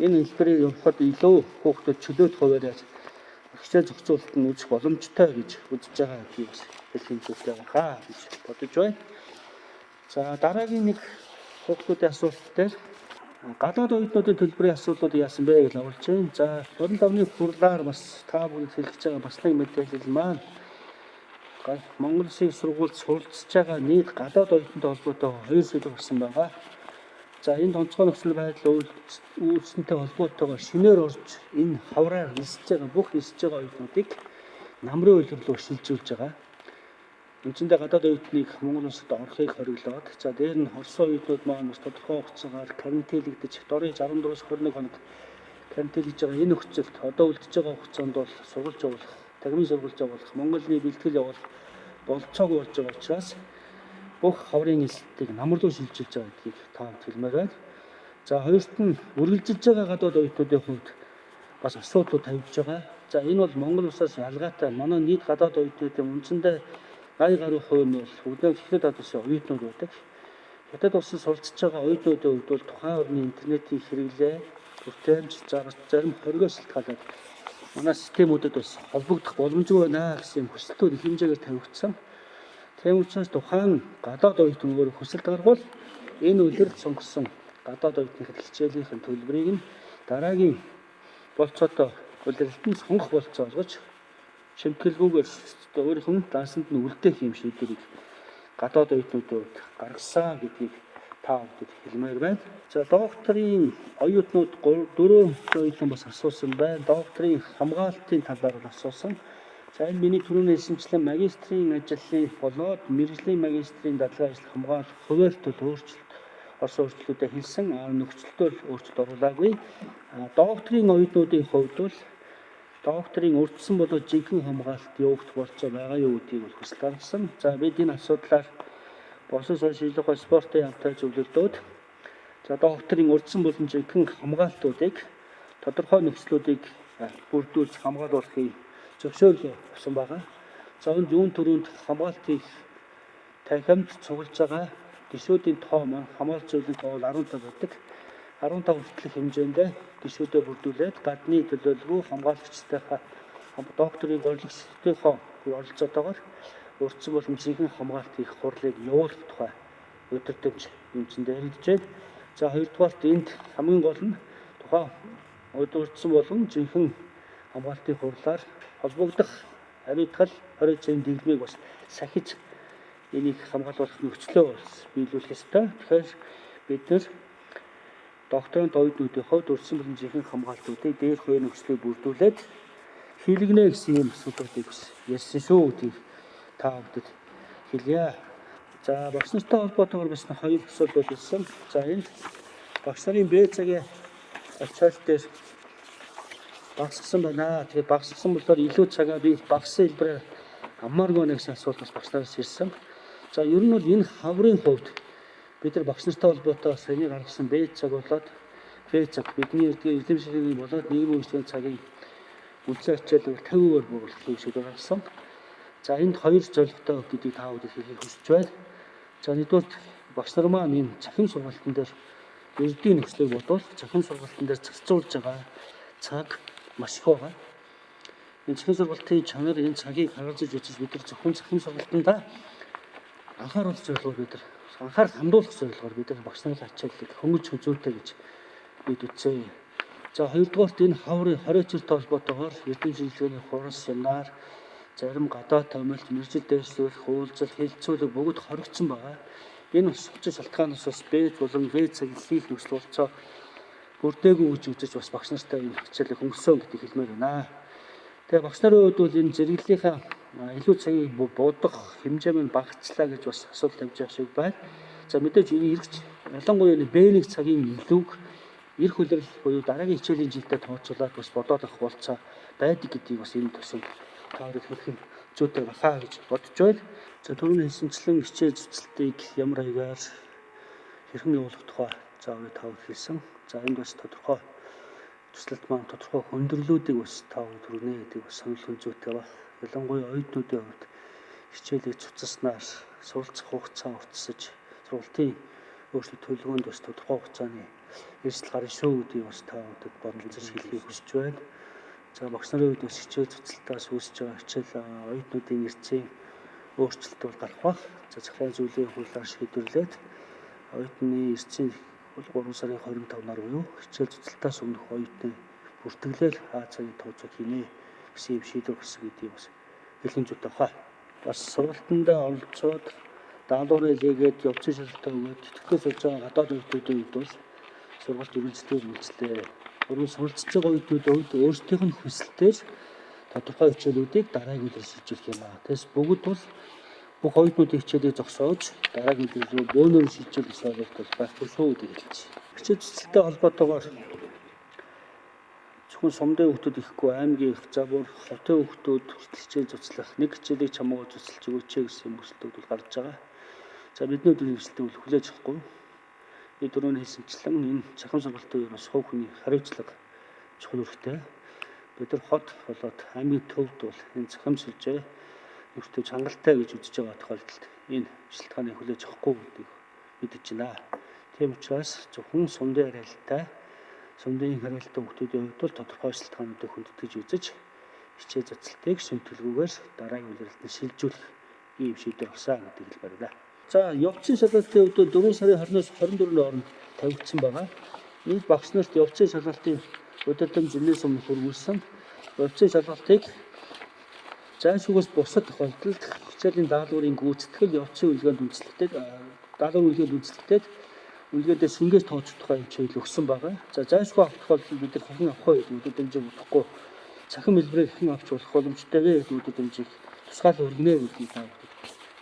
Энэ хэлбэрээр явахад илүү хүүхдүүд чөлөөт хуваараар хичээл зохицуулалт нь үзэх боломжтой гэж үзэж байгаа гэдгийг бас хэлэх зүйтэй байхаа гэж бодож байна. За дараагийн нэг хүүхдүүдийн асуулт дээр гадаад оюутнуудын төлбөрийн асуудлууд яасан бэ гэж авалж байна. За 25-ны хурлаар бас та бүхэнд хэлэх гэж байгаа бас нэг мэдээлэл маань Монгол Улсын сургуульд суралцж байгаа нийт гадаад оюутантай холбоотой хоёр сэдв гарсан байгаа. За энэ тонцгой нөхцөл байдал үүсэнтэй холбоотойгоор шинээр орж энэ хавраар нисэж байгаа бүх нисэж байгаа оюутнуудыг намрын үйлдвэр рүү шилжүүлж байгаа. Үндсэндээ гадаад оюутныг Монгол улсад орохыг хориглоод, за дээр нь орсон оюутнууд маань бас тодорхой хугацаагаар карантинлэгдэж дорын 64-аас 21 хоног карантинлэж байгаа энэ нөхцөлд одоо үлдэж байгаа хугацаанд бол сургалж явуулах, танхимын сургалж явуулах, Монголын бэлтгэл явуулах болцоогүй болж байгаа учраас бүх хаврын элсэлтийг намар руу шилжүүлж байгаа гэдгийг та бүхэнд хэлмээр байна. За хоёрт нь үргэлжилж байгаа гадаад оюутнуудын хувьд бас асуудлууд тавигдж байгаа. За энэ бол Монгол улсаас ялгаатай манай нийт гадаад оюутнуудын үндсэндээ 80 гаруй хувь нь бол бүгдээ Хятад улсын оюутнууд байдаг. Хятад улсад суралцж байгаа оюутнуудын хувьд бол тухайн орны интернетийн хэрэглээ, бүтээмж, зарим хоригоос шалтгаалаад манай системүүдэд бас холбогдох боломжгүй байна гэсэн юм хүсэлтүүд их хэмжээгээр тавигдсан. Тийм учраас тухайн гадаад оюутан өөр хүсэлт гаргавал энэ улиралд сонгосон гадаад оюутны хичээлийнхэн төлбөрийг нь дараагийн болцоотой улиралд нь сонгох болцоо олгож шимтгэлгүйгээр өөрийнх нь дансанд нь үлдээх юм шийдвэрийг гадаад оюутнуудын хувьд гаргасан гэдгийг та бүхэнд хэлмээр байна. За, докторийн оюутнууд 4 оюутан бас асуусан байна. Докторийн хамгаалтын талаар бол асуусан. За, энэ миний түрүүний хэлсэнчлэн магистрийн ажлын болоод мэргэжлийн магистрийн дадлага ажил хамгаалах хуваарьт бол өөрчлөлт орсон өөрчлөлтүүдэд хэлсэн. Нөхцөлд бол өөрчлөлт оруулаагүй. Докторийн оюутнуудын хувьд бол докторийн урьдчилсан болоод жинхэнэ хамгаалалт явагдах болцоо байгаа юу гэдгийг бол хүсэл гаргасан. За, бид энэ асуудлаар Болсон соёл шинжлэх ухаан спортын яамтай зөвлөлдөөд, за, докторийн урьдчилсан болон жинхэнэ хамгаалтуудыг тодорхой нөхцлүүдийг бүрдүүлж хамгаалуулахыг зөвшөөрөл авсан байгаа. За, энэ юун түрүүнд хамгаалт хийх танхимд цуглаж байгаа гишүүдийн тоо маань хамгаалт зүйлийн тоо бол 15 байдаг. 15 хүртэлх хэмжээнд гишүүдээ бүрдүүлээд гадны төлөөлгөө хамгаалагчдынхаа, докторийн горилгочдынхоо оролцоотойгоор урьдчилсан болон жинхэнэ хамгаалт хийх хурлыг явуулах тухай удирдамж үндсэндээ яригдж байна. За, хоёрдугаарт энд хамгийн гол нь тухайн урьдчилсан болон жинхэнэ хамгаалтын хурлаар холбогдох хариуцгал 20 цагийн дэглэмийг бас сахиж энийг хамгаалах нөхцлөө бас биелүүлэх ёстой. Тэгэхээр бид нар докторант оюутнуудын хувьд урьдчилсан болон жинхэнэ хамгаалтуудыг дээр хувийн нөхцлийг бүрдүүлээд хийлгэнэ гэсэн юм асуудлыг бас ярьсан шүү гэдгийг та бүхэнд хэлье. За, багш нартай холбоотойгоор бас хоёр асуудал болсон. За, энэ багш нарын Б цагийн ачаал дээр багасгасан байна. Тэгэхээр багасгасан болохоор илүү цагаа би багассан хэлбэрээр аммааргүй нэг гэсэн асуулт бас багш нараас ирсэн. За, ер нь бол энэ хаврын хувьд бид нар багш нартай холбоотой саяны гаргасан Б цаг болоод Б цаг бидний эрдэм болоод нийгмийн үйлчлэгийн цагийн үндсэн ачааллыг 50%-аар бууруулах шийдвэр гаргасан. За, энд хоёр зорилготой гэдгийг та бүхэнд хэлэхийг хүсэж байна. За, нэгдүгээр багш нар маань энэ цахим сургалтын дээр эрдийн нөхцөлийг бодвол цахим сургалтын дээр зарцуулж байгаа цаг маш их байгаа. Энэ цахим сургалтын чанар, энэ цагийг харгалзаж үзэж бид нар зөвхөн цахим сургалтандаа анхааруулах зорилгоор, бид нар анхаарал хандуулах зорилгоор бид нар багш нарын ачааллыг хөнгөж үзүүлтэй гэж бид үзсэн. За, хоёрдугаарт энэ хаврын 20 жилтэй холбоотойгоор эрдэм шинжилгээний хурал, семинар, зарим гадаад томилт, мэргэжил дэвшлүүлэх, уулзал, хэлцүүлэг бүгд хоригдсон байгаа. Энэ бас учир шалтгаанаас бас Б болон В цаг хийх нөхцөл болцоо бүрдээгүй гэж үзэж бас багш нартай энэ хичээлийг хөнгөсөн гэдгийг хэлмээр байна. Тэгээ багш нарын хувьд бол энэ зэрэглэлийнхаа илүү цагийг будах хэмжээ минь багацлаа гэж бас асуулт тавьж байгаа шиг байна. За, мэдээж энэ ирэх, ялангуяа энэ Б1 цагийн илүүг ирэх улирал буюу дараагийн хичээлийн жилдээ тооцоолоод бас бодоод авах болцоо байдаг гэдгийг бас энэ төсөв та нарт хэлэх нь зүйтэй бахаа гэж бодож байна. За, түрүүний хэлсэнчлэн хичээл зүтгэлтийг ямар хаягаар хэрхэн явуулах тухай заавыг та бүхэнд хэлсэн. За, энд бас тодорхой төслөлт маань тодорхой хүндрэлүүдийг бас та бүхэнд хүргэнэ гэдгийг бас сонирхол зүйтэй баг. Ялангуяа оюутнуудын хувьд хичээлийг цуцаснаар суралцах хугацаа уртсаж, сургалтын өөрчлөлт төлөвлөгөөнд бас тодорхой хугацааны эрсдэл гарна шүү гэдгийг бас та бүхэнд бодолцож хэлэхийг хүсэж байна. За, багш нарын хувьд бас хичээл цуцалтаас үүсэж байгаа хичээл оюутнуудын эрсдлийн өөрчлөлт бол гарах бах. За, захиргааны зүйлийн хуулиар шийдвэрлээд оюутны эрсдлийн бол 3 сарын 25-наар буюу хичээл цуцалтаас өмнөх оюутны бүртгэлээр А цагийн тооцоо хийнэ гэсэн юм шийдвэр гарсан гэдгийг бас хэлэх зүйтэй баха. Бас сургалтандаа оролцоод даалгаврыг хийгээд явцын шалгалтаа өгөөд тэтгэл сууж байгаа гадаад оюутнуудын хувьд бол сургалт үргэлжлэлээр үйлчлээ. Өргөн суралцж байгаа оюутнуудын хувьд өөрсдийнх нь хүсэлтээр тодорхой хичээлүүдийг дараагийн үеэр шилжүүлэх юм аа. Тэгээс бүгд бол бүх оюутнуудын хичээлийг зогсоож дараагийн үеэр рүү бөөнөр шилжүүлэх ойлголт бол байхгүй шүү гэдгийг хэлж. Хичээл цэцэлтэй холбоотойгоор зөвхөн сумдын хүүхдүүд ихгүй, аймгийн их, за бүр хотын хүүхдүүд хүртэл хичээл цуцлах, нэг хичээлийг чамаагүй цуцалж өгөөч гэсэн хүсэлтүүд бол гарч байгаа. За, бидний өдрийн хүсэлтийг бол хүлээж авахгүй. Би түрүүний хэлсэнчлэн энэ цахим сургалтын үеэр бас хувь хүний хариуцлага чухал үүрэгтэй. Бид нар хот болоод аймгийн төвд бол энэ цахим сүлжээ нөхцөл хангалттай гэж үзэж байгаа тохиолдолд энэ шалтгааныг хүлээж авахгүй гэдгийг мэдэж байна. Тийм учраас зөвхөн сумдын хариалтай сумдын хариалтай хүмүүсийн хувьд бол тодорхой шалтгаануудыг хүндэтгэж үзэж хичээл зуцалтыг шимтгэлгүйгээр дараагийн улиралд нь шилжүүлэх ийм шийдвэр гарсан гэдгийг хэлмээр байна. За, явцын шалгалтын хувьд 4 сарын 20-оос 24-ний хооронд тавигдсан байгаа. Энд багш нарт явцын шалгалтын удирдамж зэмлэл сум хөрвүүлсэн. Явцын шалгалтыг зайлшгүйгээс бусад тохиолдолд хичээлийн даалгаврын гүйцэтгэл явцын үнэлгээнд үндэслэгдээд даалгаврын үнэлгээнд үндэслэгдээд үнэлгээдээ шингээж тооцох тухай юм чиглэл өгсөн байгаа. За, зайлшгүй авах тохиолдолд бид нар хэрхэн авах вэ гэдэг удирдамжийг өгөхгүй цахим хэлбэрээр хэрхэн авч болох боломжтой вэ гэдэг удирдамжийг тусгаал өргөнө гэдгийг та бүхэнд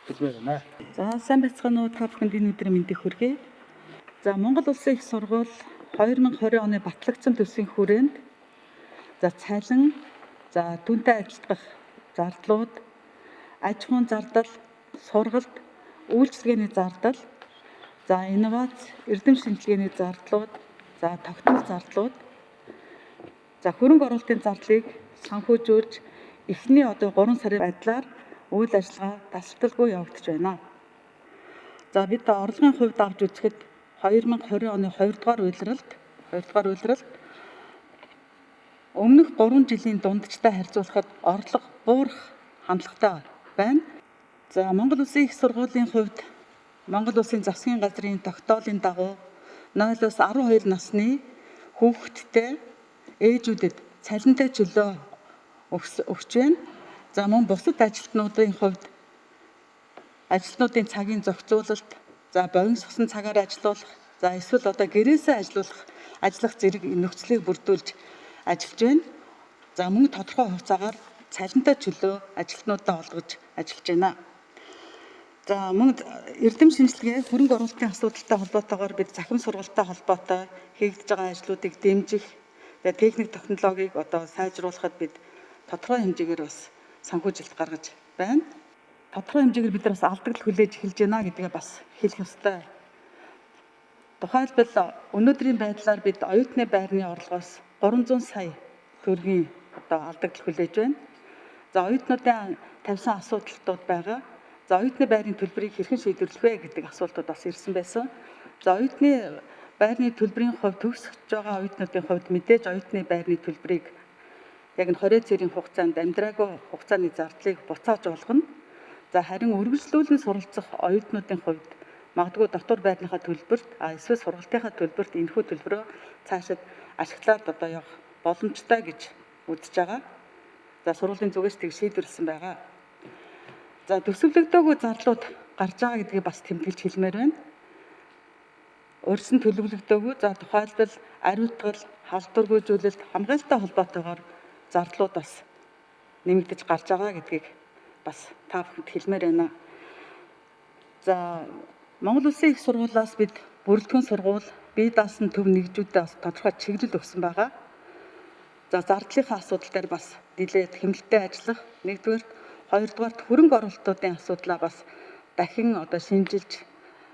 хэлмээр байна. За, сайн байцгаана уу, та бүхэнд энэ өдрийн мэндийг хүргэе. За, Монгол Улсын их сургууль 2020 оны батлагдсан төсвийн хүрээнд за цалин, за түүнтэй ажиллах зардлууд, аж ахуйн зардал, сургалт, үйлчилгээний зардал, за инновац, эрдэм шинжилгээний зардлууд, за тогтмол зардлууд, за хөрөнгө оруулалтын зардлыг санхүүжүүлж эхний одоо 3 сарын байдлаар үйл ажиллагаа тасалдалгүй явагдаж байна. За, бид орлогын хувьд авч үзэхэд 2020 оны 2 дугаар улиралд өмнөх 3 жилийн дунджтай харьцуулахад орлого буурах хандлагатай байна. За, Монгол Улсын их сургуулийн хувьд Монгол Улсын засгийн газрын тогтоолын дагуу 0-оос 12 насны хүүхэдтэй ээжүүдэд цалинтай чөлөө өгч байна. За, мөн бусад ажилтнуудын хувьд ажилтнуудын цагийн зохицуулалт, за богино сусан цагаар ажилуулах, за эсвэл одоо гэрээсээ ажиллах зэрэг нөхцөлийг бүрдүүлж ажиллаж байна. За, мөн тодорхой хугацаагаар цалинтай чөлөө ажилтнуудаа олгож ажиллаж байна. За, мөн эрдэм шинжилгээ, хөрөнгө оруулалтын асуудалтай холбоотойгоор бид цахим сургалттай холбоотой хийгдэж байгаа ажлуудыг дэмжих, тэгээ техник технологиг одоо сайжруулахад бид тодорхой хэмжээгээр бас санхүүжилт гаргаж байна. Тодорхой хэмжээгээр бид нар бас алдагдал хүлээж эхэлж байна гэдгээ бас хэлэх ёстой. Тухайлбал, өнөөдрийн байдлаар бид оюутны байрны орлогоос 300 сая төгрөгийн одоо алдагдал хүлээж байна. За, оюутнуудын тавьсан асуудлууд байгаа. За, оюутны байрны төлбөрийг хэрхэн шийдвэрлэх вэ гэдэг асуултууд бас ирсэн байсан. За, оюутны байрны төлбөрийн хувьд төгсөж байгаа оюутнуудын хувьд мэдээж оюутны байрны төлбөрийг яг нь 20 цэрийн хугацаанд амьдраагүй хугацааны зардлыг буцааж олгоно. За, харин үргэлжлүүлэн суралцах оюутнуудын хувьд магадгүй дотор байрныхаа төлбөрт, эсвэл сургалтынхаа төлбөрт энэхүү төлбөрөө цаашид ашиглаад одоо явах боломжтой гэж үзэж байгаа. За, сургуулийн зүгээс тэг шийдвэрлсэн байгаа. За, төсөвлөгдөөгүй зардлууд гарч байгаа гэдгийг бас тэмдэглэж хэлмээр байна. Урьдчилан төлөвлөгдөөгүй, за тухайлбал ариутгал, халдваргүйжүүлэлт, хамгаалалттай холбоотойгоор зардлууд бас нэмэгдэж гарч байгаа гэдгийг бас та бүхэнд хэлмээр байна. За, Монгол Улсын их сургуулиас бид бүрэлдэхүүн сургууль, бие даасан төв нэгжүүдэд бас тодорхой чиглэл өгсөн байгаа. За, зардлынхаа асуудал дээр бас нэлээд хэмнэлттэй ажиллах. Нэгдүгээрт, хоёрдугаарт хөрөнгө оруулалтуудын асуудлаа бас дахин одоо шинжилж,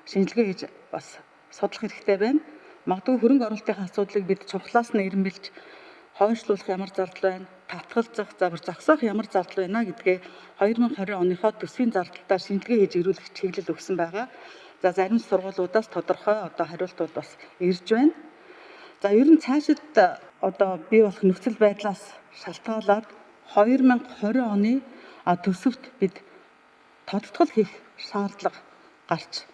шинжилгээ хийж бас судлах хэрэгтэй байна. Магадгүй хөрөнгө оруулалтын асуудлыг бид чухлаас нь ирмэлж хойшлуулах ямар зардал байна, татгалзах, за бүр зогсоох ямар зардал байна гэдгээ 2020 оныхоо төсвийн зардалтаар шинжилгээ хийж ирүүлэх чиглэл өгсөн байгаа. За, зарим сургуулиудаас тодорхой одоо хариултууд бас ирж байна. За, ер нь цаашид одоо бий болох нөхцөл байдлаас шалтгаалаад 2020 оны төсөвт бид тодтгол хийх шаардлага гарч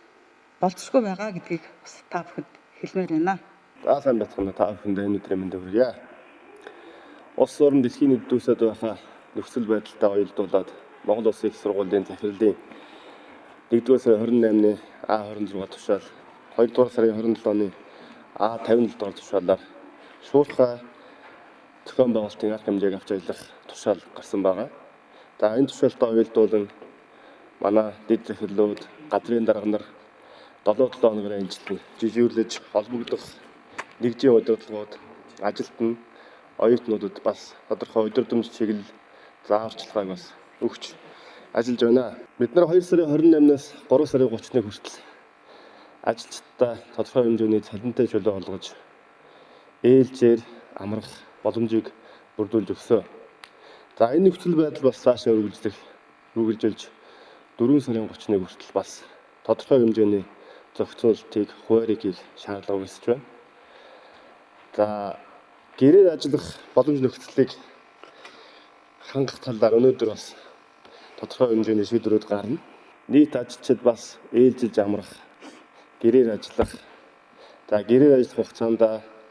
болцсохгүй байгаа гэдгийг бас та бүхэнд хэлмээр байна. За, сайн байцгаана, та бүхэнд энэ өдрийн мэндийг хүргье. Улс орон дэлхийн нэгдүсэд байхаа нөхцөл байдалтай уялдуулаад Монгол Улсын их сургуулийн захирлын 1-р сарын 28-ны А26 тушаал, 2-р сарын 27-ны А57 дугаар тушаалаар шуурхай зохион байгуулалтын арга хэмжээг авч ажиллах тушаал гарсан байгаа. За, энэ тушаалтай уялдуулан манай дэд захирлууд, газрын дарга нар 7-7 хоногор ажиллан жижиглэж холбогдох нэгжийн удирдлагууд, ажилтан, оюутнуудад бас тодорхой удирдамж чиглэл зааварчилгааг бас өгч ажиллаж байна. Бид нар 2 сарын 28-наас 3 сарын 30-ны хүртэл ажилчдаа тодорхой хэмжээний цалинтай чөлөө олгож ээлжээр амрах боломжийг бүрдүүлж өгсөн. За, энэ нөхцөл байдал бас цаашаа үргэлжлэх Үргэлжилж 4 сарын 31 хүртэл бас тодорхой хэмжээний зохицуултыг, хуваарыг хийх шаардлага үүсэж байна. За, гэрээр ажиллах боломж нөхцөлийг хангах талаар өнөөдөр бас тодорхой хэмжээний шийдвэрүүд гарна. Нийт ажилчид бас ээлжиж амрах, гэрээр ажиллах, за гэрээр ажиллах хугацаанд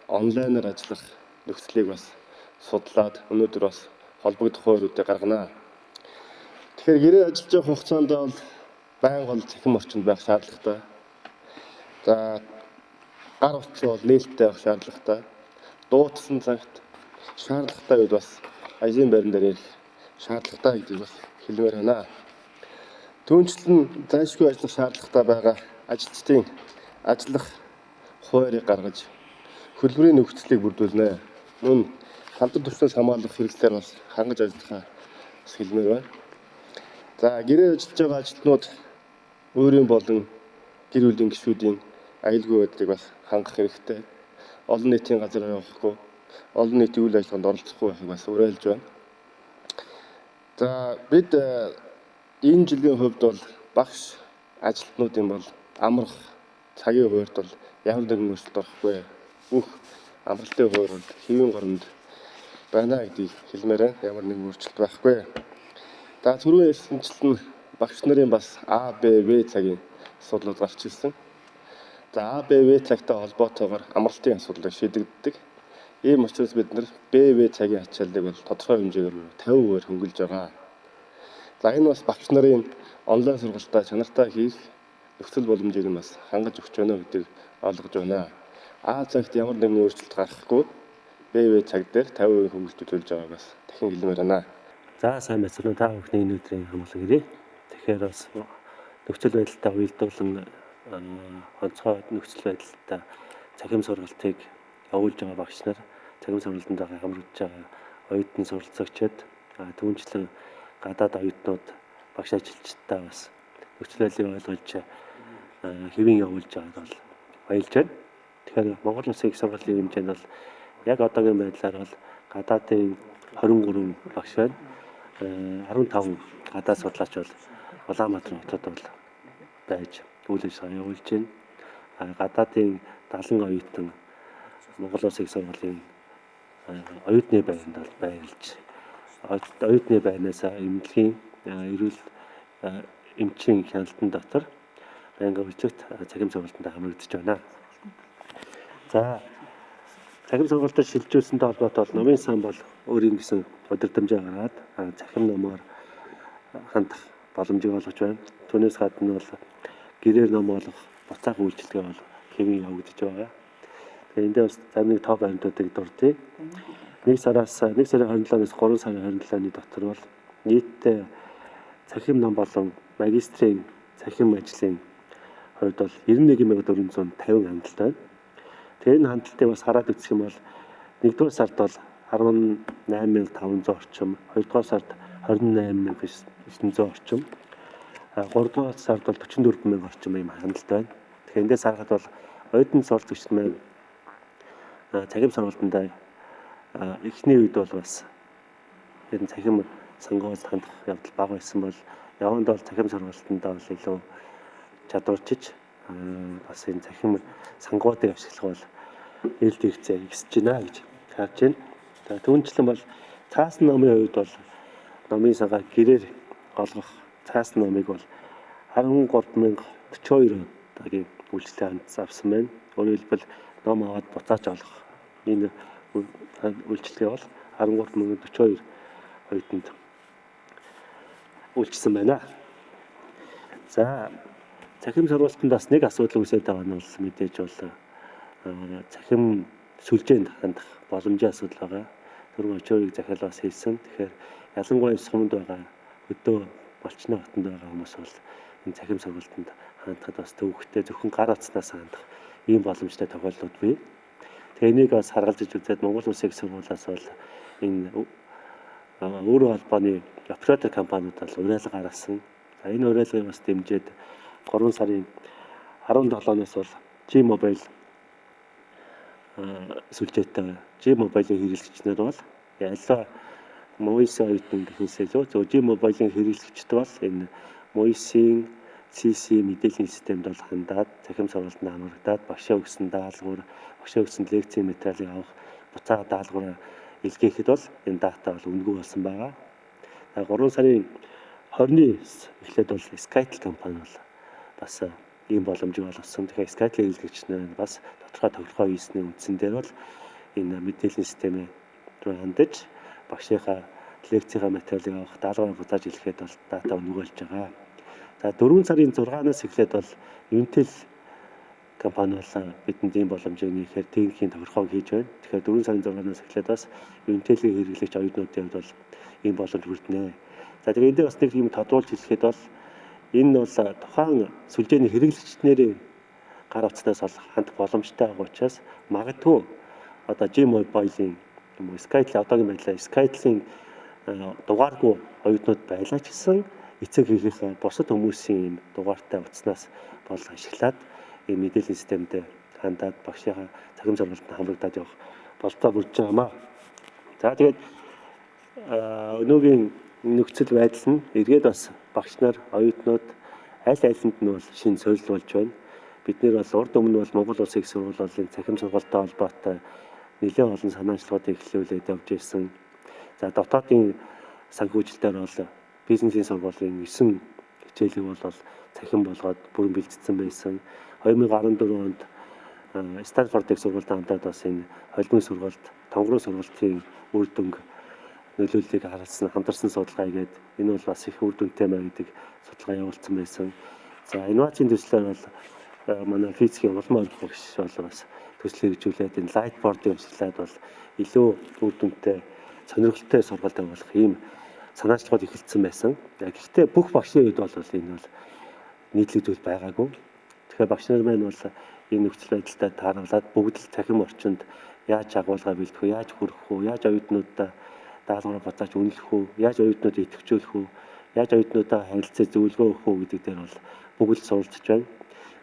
онлайнаар ажиллах нөхцөлийг бас судлаад өнөөдөр бас холбогдох хууруудыг гаргана. Тэгэхээр гэрээр ажиллаж явах хугацаанд бол байнга бол цахим орчинд байх шаардлагатай. За, гар утас бол нээлттэй байх шаардлагатай. Дуудсан цагт шаардлагатай үед бас ажлын байран дээр ирэх шаардлагатай гэдгийг бас хэлмээр байна. Түүнчлэн зайлшгүй ажиллах шаардлагатай байгаа ажилчдын ажиллах хууриыг гаргаж хөдөлмөрийн нөхцөлийг бүрдүүлнэ. Мөн халдвар түвшнээс хамгаалах хэрэгслээр бас хангаж ажиллахаа бас хэлмээр байна. За, гэрээр ажиллаж байгаа ажилтнууд өөрийн болон гэр бүлийн гишүүдийн аюулгүй байдлыг бас хангах хэрэгтэй. Олон нийтийн газар явахгүй, олон нийтийн үйл ажиллагаанд оролцохгүй байхыг бас уриалж байна. За, бид энэ жилийн хувьд бол багш ажилтнуудын бол амрах цагийн хуваарьд бол ямар нэгэн өөрчлөлт орохгүй. Бүх амралтын хуваар бол хэвийн горимд байна гэдгийг хэлмээр байна. Ямар нэгэн өөрчлөлт байхгүй. За, түрүүн ярьсанчлан багш нарын бас А, Б, В цагийн асуудлууд гарч ирсэн. За, А, Б, В цагтай холбоотойгоор амралтын асуудлыг шийдэгддэг. Ийм учраас бид нар Б, В цагийн ачааллыг бол тодорхой хэмжээгээр 50% хөнгөлж байгаа. За, энэ бас багш нарын онлайн сургалтаа чанартай хийх нөхцөл боломжийг нь бас хангаж өгч байна гэдгийг ойлгож байна. А цагт ямар нэгэн өөрчлөлт гаргахгүй, Б, В цаг дээр 50% хөнгөлөлт төлж байгааг бас дахин хэлмээр байна. За, сайн байцгаана уу. Та бүхний энэ өдрийн амгалан ирээ. Тэгэхээр бас нөхцөл байдалтай уялдуулан онцгой нөхцөл байдалтай цахим сургалтыг явуулж байгаа багш нар, цахим сургалтанд байгаа хамрагдж байгаа оюутан суралцагчид, түүнчлэн гадаад оюутнууд, багш ажилчдаа бас нөхцөл байдлыг ойлгож хэвийн явуулж байгааг бол баярлж байна. Тэгэхээр Монгол Улсын их сургуулийн хэмжээнд бол яг одоогийн байдлаар бол гадаадын 23 багш байна. 15 гадаад судлаач бол Улаанбаатар хотод бол байж үйл ажиллагаа явуулж байна. Гадаадын 70 оюутан Монгол Улсын их сургуулийн оюутны байранд бол байрлаж, оюутны байрнаас эмнэлгийн эрүүл эмчийн хяналтан дотор байнгын үйлчлэгт цахим сургалтанд хамрагдаж байна. За, цахим сургалтад шилжүүлсэнтэй холбоотой бол номын сан бол өөрийн гэсэн удирдамжаа гаргаад цахим номоор хандах боломжийг олгож байна. Түүнээс гадна бол гэрээр ном олгох буцаах үйлчилгээ бол хэвийн явагдаж байгаа. Тэгээ эндээ бас зарим нэг топ баримтуудыг дурдъя. 1 сараас 1 сарын 27-наас 3 сарын 27-ны дотор бол нийтдээ цахим ном болон магистрийн цахим ажлын хувьд бол 91,450 хандалт байна. Тэгээ энэ хандлтыг бас хараад үзэх юм бол 1-р сард бол 18,500 орчим, 2-р сард 28,900 орчим, 3-р сард бол 44,000 орчим ийм хандалт байна. Тэгэхээр эндээс харахад бол оюутан суралцагчид маань цахим сургалтанд эхний үед бол бас энэ цахим сонгуульд хандах явдал бага байсан бол яванд бол цахим сургалтандаа бол илүү чадварчиж бас энэ цахим сангуудыг ашиглах бол эрэлт хэрэгцээ ихсэж байна гэж харж байна. За, түүнчлэн бол цаасан номын хувьд бол номын сагаа гэрээр олгох цаасан номыг бол 13,042 удаагийн үйлчлэг хандсан авсан байна. Өөрөөр хэлбэл ном аваад буцааж олгох энэ үйлчилгээ бол 13,042 оюутанд үйлчилсэн байна. За, цахим сургалтанд бас нэг асуудал үүсээд байгаа нь бол мэдээж бол цахим сүлжээнд хандах боломжийн асуудал байгаа. Түрүүн очоорыг захиал бас хийсэн. Тэгэхээр ялангуяа сумд байгаа, хөдөө Малчны хотонд байгаа хүмүүс бол энэ цахим сургалтанд хандахад бас төвөгтэй, зөвхөн гар утаснаас хандах ийм боломжтой тохиолдлууд бий. Тэгээ энийг бас харгалзаж үзээд Монгол Улсын их сургуулиас бол энэ өөрийн холбооны оператор компаниуд бол уриалга гаргасан. За, энэ уриалгыг бас дэмжиж 3 сарын 17-наас бол G-Mobile сүлжээтэй G-Mobile-ийн хэрэглэгчнэр бол аливаа MUIS-ийн оюутан гэхээс илүү зөв G-Mobile-ын хэрэглэгчд бол энэ MUIS-ийн CC мэдээллийн системд бол хандаад цахим сургалтанд хамрагдаад багшаа өгсөн даалгавар, багшаа өгсөн лекцийн материалыг авах, буцаага даалгавраа илгээхэд бол энэ дата бол үнэгүй болсон байгаа. За 3 сарын 20-ны эхлээд бол Skytel компани бол бас ийм боломжийг олгосон. Тэгэхээр Skytel хэрэглэгч нар бас тодорхой тохиргоо хийсний үндсэн дээр бол энэ мэдээллийн системээ рүү хандаж багшийнхаа лекцийнхаа материалыг авах, даалгавраа буцааж илгээхэд бол дата үнэгүй болж байгаа. За 4 сарын 6-наас эхлээд бол Unitel компани бол бидэнд ийм боломжийг нээхээр техникийн тохиргоог хийж байна. Тэгэхээр 4 сарын 6-наас эхлээд бас Unitel-ийн хэрэглэгч оюутнуудын хувьд бол ийм боломж бүрднэ. За тэгээ энэ дээр бас нэг юм тодруулж хэлэхэд бол энэ бол тухайн сүлжээний хэрэглэгчдийн гар утаснаас бол хандах боломжтой байгаа учраас магадгүй одоо G-Mobile-ийн юм уу Skytel одоогийн байдлаар Skytel-ийн дугааргүй оюутнууд байлаа ч гэсэн эцэг эхийнхээ бусад хүмүүсийн ийм дугаартай утаснаас бол ашиглаад ийм мэдээллийн системд хандаад багшийнхаа цахим сургалтанд хамрагдаад явах бололцоо бүрдэж байгаа юм аа. За тэгээд өнөөгийн нөхцөл байдал нь эргээд бас багш нар, оюутнууд аль алинд нь бол шинэ сорил болж байна. Бид нэр бол урд өмнө бол Монгол Улсын их сургууль бол энэ цахим сургалттай холбоотой нэлээд олон санаачлагуудыг эхлүүлээд явж ирсэн. За дотоодын санхүүжилтээр бол бизнесийн сургуулийн 9 хичээлийг бол цахим болгоод бүрэн бэлтгэсэн байсан. 2014 онд Станфорд их сургуультай хамтаад бас энэ холбооны сургалт, тонгорын сургалтын үр дүнг нөлөөллийг харуулсан, хамтарсан судалгаа хийгээд энэ бол бас их үр дүнтэй маа гэдэг судалгаа явуулсан байсан. За инновацийн төслөөр бол манай физикийн улам ойлгох багш бол бас төсөл хэрэгжүүлээд энэ lightboard-ыг ашиглаад бол илүү үр дүнтэй, сонирхолтой сургалт явуулах ийм санаачлагууд эхэлсэн байсан. Гэхдээ бүх багшийн хувьд бол энэ бол нийтлэг зүйл байгаагүй. Тэгэхээр багш нар маань бол энэ нөхцөл байдалтай тааруулаад бүгд л цахим орчинд яаж агуулга бэлдэх вэ, яаж хүргэх үү, яаж оюутнуудаа даалгавраа буцааж үнэлэх үү, яаж оюутнуудыг идэвхжүүлэх үү, яаж оюутнуудаа харилцаа зөвлөгөө өгөх үү гэдэг дээр бол бүгд л суралцж байна.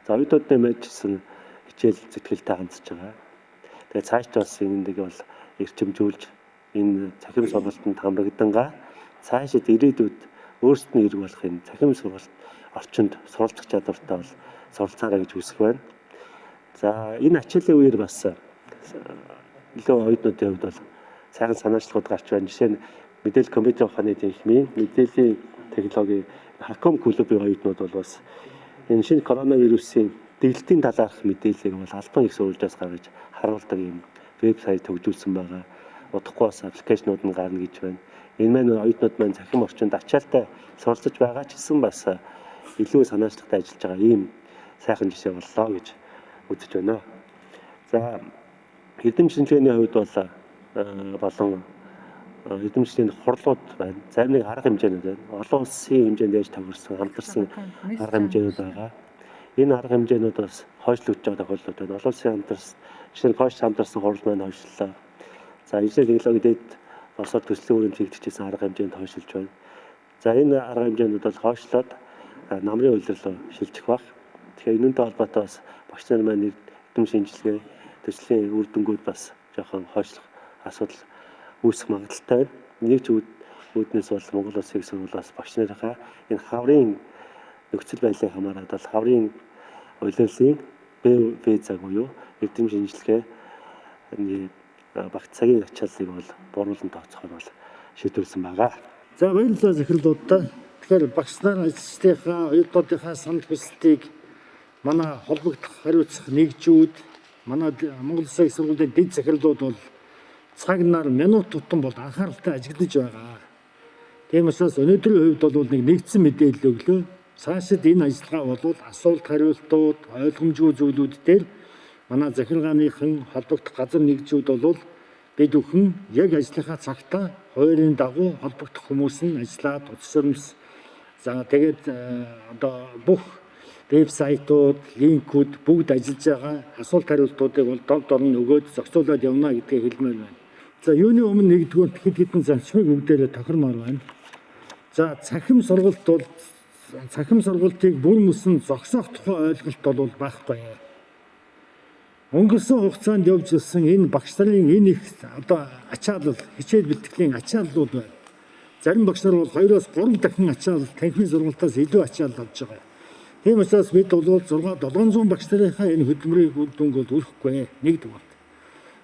За оюутнуудын мэдчихсэн хичээл зүтгэлтэй хандж байгаа. Тэгээ цааш бас энэ нэг бол эрчимжүүлж энэ цахим сургалтанд хамрагдангаа цаашид ирээдүйд өөрсдөд нь хэрэг болох энэ цахим сургалт орчинд суралцах чадвартай бол суралцаарай гэж хүсэх байна. За энэ ачааллын үеэр бас илүү оюутнуудын хувьд бол сайхан санаачлагууд гарч байна. Жишээ нь мэдээлэл компьютер ухааны техникийн мэдээллийн технологийн Хаком клубын оюутнууд бол бас энэ шинэ коронавирусын дэглэлтийн талаарх мэдээллийг бол албан их сурвалжаас гаргаж харуулдаг юм вебсайт хөгжүүлсэн байгаа. Удахгүй бас аппликейшнууд нь гарна гэж байна. Энэ маань оюутнууд маань цахим орчинд ачаалтай суралцж байгаа ч гэсэн бас илүү санаачлагтай ажиллаж байгаа ийм сайхан жишээ боллоо гэж үзэж байна. За эрдэм шинжилгээний хувьд бол болон эрдэм шинжилгээний хурлууд байна. Зарим нэг арга хэмжээнүүд байна. Олон улсын хэмжээнд яаж тохирсон, хамтарсан арга хэмжээнүүд байгаа. Энэ арга хэмжээнүүд бас хойшлогдож байгаа тохиолдлууд байна. Олон улсын хамтарсан, жишээ нь Польш хамтарсан хурал маань хойшлолоо. За инженер технологи дэд босоор төслийн хүрээнд хийгдчихсэн арга хэмжээнд хойшилж байна. За энэ арга хэмжээнүүд бол хойшлоод намрын улирал руу шилжих баг. Тэгэхээр энэнтэй холбоотой бас багш нар маань эрдэм шинжилгээ төслийн үр дүнгууд бас жоохон хойшлох асуудал үүсэх магадлалтай байна. Нэг ч үүднээс бол Монгол Улсын их сургуулиас багш нарынхаа энэ хаврын нөхцөл байдлыг хамаарат бол хаврын улирлын БВ цаг буюу эрдэм шинжилгээ багц цагийн ачааллыг бол буруулан тооцохоор бол шийдвэрлсэн байгаа. За баярлалаа захирлуудаа. Тэгэхээр багш нар ажилчдынхаа, оюутнуудынхаа санал хүсэлтийг манай холбогдох хариуцах нэгжүүд, манай Монгол Улсын их сургуулийн дэд захирлууд бол цаг нар минут тутам бол анхааралтай ажиглаж байгаа. Тийм учраас өнөөдрийн хувьд бол нэг нэгдсэн мэдээлэл өглөө. Цаашид энэ ажиллагаа бол асуулт хариултууд, ойлгомжгүй зүйлүүд дээр манай захиргааныхан холбогдох газар нэгжүүд бол бид бүхэн яг ажлынхаа цагтаа хуулийн дагуу холбогдох хүмүүс нь ажиллаад утас өрмс за тэгээд одоо бүх вебсайтууд, линкүүд бүгд ажиллаж байгаа асуулт хариултуудыг бол дор дор нь өгөөд зохицуулаад явна гэдгийг хэлмээр байна. За юуны өмнө нэгдүгээр хэд хэдэн зарчмыг бүгдээрээ тохиромоор байна. За цахим сургалт бол цахим сургалтыг бүр мөсөн зогсоох тухай ойлголт бол байхгүй. Өнгөрсөн хугацаанд явж ирсэн энэ багш нарын энэ их одоо ачаалал, хичээл бэлтгэлийн ачааллууд байна. Зарим багш нар бол 2-оос 3 дахин ачаал, танхимын сургалтаас илүү ачаал авч байгаа. Тийм учраас бид бол 6 700 багш нарынхаа энэ хөдөлмөрийг үр дүнг бол өрөхгүй, нэгдүгээр.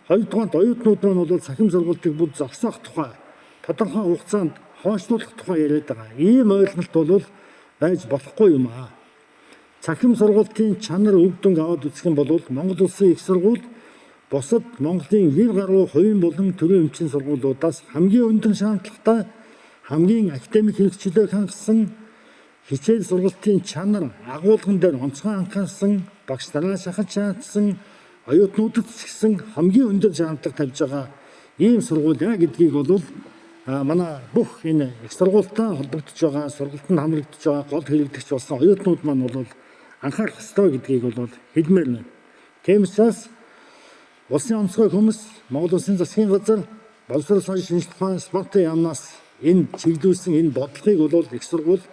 Хоёрдугаарт, оюутнууд маань бол цахим сургалтыг бүр зогсоох тухай, тодорхой хугацаанд хойшлуулах тухай яриад байгаа. Ийм ойлголт бол байж болохгүй юм аа. Цахим сургалтын чанар, үр дүнг аваад үзэх юм бол Монгол Улсын их сургууль бусад Монголын 90 гаруй хувийн болон төрийн эмчийн сургуулиудаас хамгийн өндөр шаардлагатай, хамгийн академик хэрэгчлээг хангасан, хичээл сургалтын чанар, агуулган дээр онцгой анхаарсан, багш нараа шахаж чаатсан, оюутнуудад ч гэсэн хамгийн өндөр шаардлага тавьж байгаа ийм сургууль аа гэдгийг бол манай бүх энэ их сургуультай холбогдож байгаа, сургалтанд хамрагдаж байгаа гол хэрэглэгч болсон оюутнууд маань бол анхаарах ёстой гэдгийг бол хэлмээр байна. Тийм учраас Улсын онцгой хүмүүс, Монгол Улсын засгийн газар, Боловсрол, соёл, шинжлэх ухаан, спортын яамнаас энэ чиглүүлсэн энэ бодлогыг бол их сургууль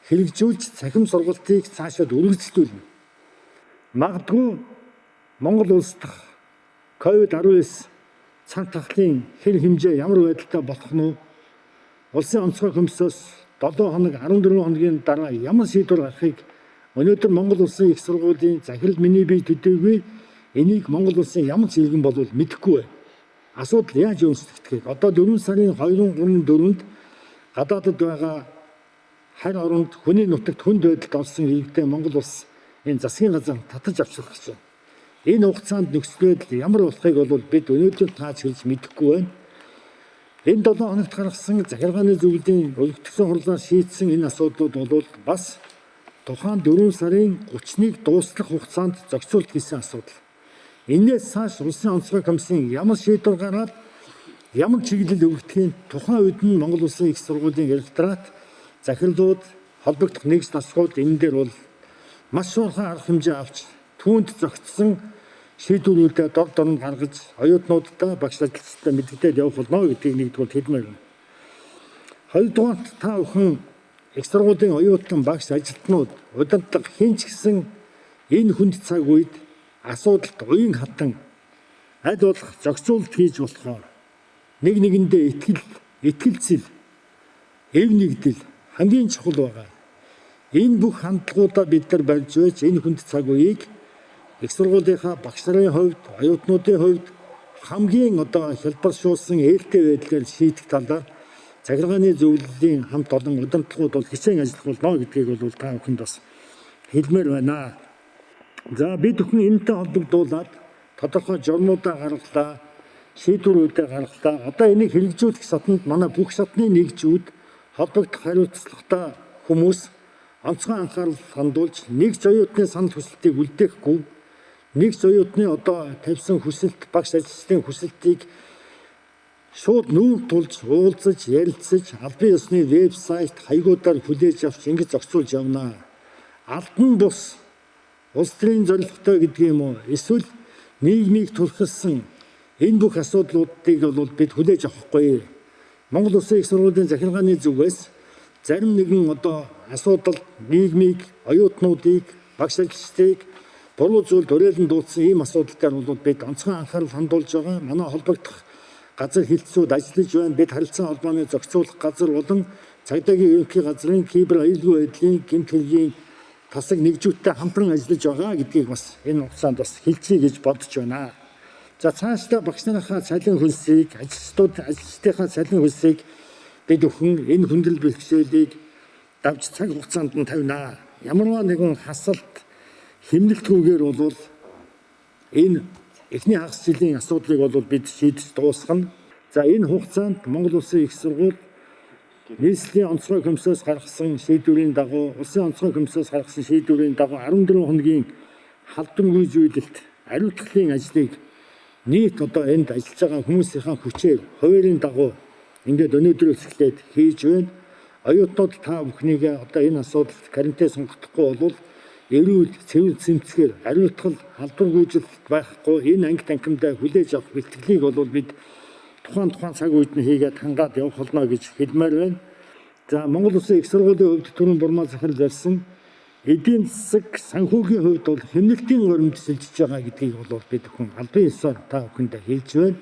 хэрэгжүүлж цахим сургалтыг цаашид үргэлжлүүлнэ. Магадгүй Монгол улс дахь COVID-19 цар тахлын хэр хэмжээ ямар байдалтай болох нь вэ? Улсын онцгой комиссоос 7 хоног, 14 хоногийн дараа ямар шийдвэр гарахыг өнөөдөр Монгол Улсын их сургуулийн захирал миний бие төдийгүй энийг Монгол Улсын ямар ч иргэн болвол мэдэхгүй байна. Асуудал яаж өөрчлөгдөхийг одоо 4 сарын 2, 3, 4-нд гадаадд байгаа харь оронд хүний нутагт хүнд байдалд орсон иргэдээ Монгол улс энэ засгийн газар татаж авчрах гэж байна. Энэ хугацаанд нөхцөл байдал ямар болохыг бол бид өнөөдөр тааж хэлж мэдэхгүй байна. Энэ 7 хоногт гаргасан захиргааны зөвлөлийн өргөтгсөн хурлаар шийдсэн энэ асуудлууд бол бас тухайн 4 сарын 30-ыг дуусгах хугацаанд зохицуулт хийсэн асуудал. Энээс цааш Улсын онцгой комиссийн ямар шийдвэр гаргаад ямар чиглэл өгөхдгийг тухайн үед нь Монгол Улсын их сургуулийн ректорат, захирлууд, холбогдох нэгж дасгууд энэ дээр бол маш шуурхай арга хэмжээ авч түүнд зохицсон шийдвэрүүдээ дор дорн гаргаж оюутнуудтай, багш ажилчдад мэдэгдээд явах болно гэдгийг нэгдүгээр хэлмээр байна. Хоёрдугаарт, та бүхэн их сургуулийн оюутан, багш ажилтнууд, удирдлага хэн ч гэсэн энэ хүнд цаг үед асуудалд уян хатан аль болох зохицуулалт хийж болохоор нэг нэгэндээ итгэл, итгэлцэл, эв нэгдэл хамгийн чухал байгаа. Энэ бүх хандлагуудаа бид нар барьж байж энэ хүнд цаг үеийг их сургуулийнхаа багш нарын хувьд, оюутнуудын хувьд хамгийн одоо хялбаршуулсан ээлтэй байдлаар шийдэх талаар захиргааны зөвлөлийн хамт олон удирдлагууд бол хичээн ажиллах болно гэдгийг бол та бүхэнд бас хэлмээр байна. За, бид бүхэн энэтэй холбогдуулаад тодорхой журмуудаа гаргалаа, шийдвэрүүдээ гаргалаа. Одоо энийг хэрэгжүүлэх шатанд манай бүх шатны нэгжүүд, холбогдох хариуцлагатай хүмүүс онцгой анхаарал хандуулж нэг ч оюутны санал хүсэлтийг үлдээхгүй, нэг ч оюутны одоо тавьсан хүсэлт, багш ажилчдын хүсэлтийг шууд нүүр тулж уулзаж, ярилцаж, албан ёсны вебсайт хаягуудаар хүлээж авч ингэж зохицуулж явна. Албан бус улс төрийн зорилготой гэдэг юм уу? Эсвэл нийгмийг түлхэлсэн энэ бүх асуудлуудыг бол бид хүлээж авахгүй. Монгол Улсын их сургуулийн захиргааны зүгээс зарим нэгэн одоо асуудал нийгмийг, оюутнуудыг, багш ажилчдыг буруу зүйлд уриалан дуудсан ийм асуудал дээр бол бид онцгой анхаарал хандуулж байгаа. Манай холбогдох газар хэлтсүүд ажиллаж байна. Бид харилцан холбооны зохицуулах газар болон цагдаагийн ерөнхий газрын кибер аюулгүй байдлын гэмт хэргийн тасаг нэгжүүдтэй хамтран ажиллаж байгаа гэдгийг бас энэ хугацаанд бас хэлчихье гэж бодож байна. За, цаашдаа багш нарынхаа цалин хөлсийг, ажилчдууд, ажилчдынхаа цалин хөлсийг бид бүхэн энэ хүндрэл бэрхшээлийг давж цаг хугацаанд нь тавина. Ямарваа нэгэн хасалт, хэмнэлтгүйгээр бол энэ эхний хагас жилийн асуудлыг бол бид шийдэж дуусгана. За, энэ хугацаанд Монгол Улсын их сургууль нийслэлийн онцгой комиссоос гаргасан шийдвэрийн дагуу, улсын онцгой комиссоос гаргасан шийдвэрийн дагуу 14 хоногийн халдваргүй зүйлэлт, ариутгалын ажлыг нийт одоо энд ажиллаж байгаа хүмүүсийнхаа хүчээр, хуваарийн дагуу ингээд өнөөдрөөс эхлээд хийж байна. Оюутнууд та бүхнийг одоо энэ асуудалд карантин сонгохдохгүй бол эрүүл, цэвэр цэмцгээр ариутгал, халдвар гүйжилт байхгүй энэ анги танхимдаа хүлээж авах бэлтгэлийг бол бид тухайн тухайн цаг үед нь хийгээд хангаад явах болно гэж хэлмээр байна. За, Монгол Улсын их сургуулийн хувьд түрүүн Бурмаа захирал ярьсан эдийн засаг, санхүүгийн хувьд бол хэмнэлтийн горимд сэлжиж байгаа гэдгийг бол бид бүхэн албан ёсоор та бүхэндээ хэлж байна.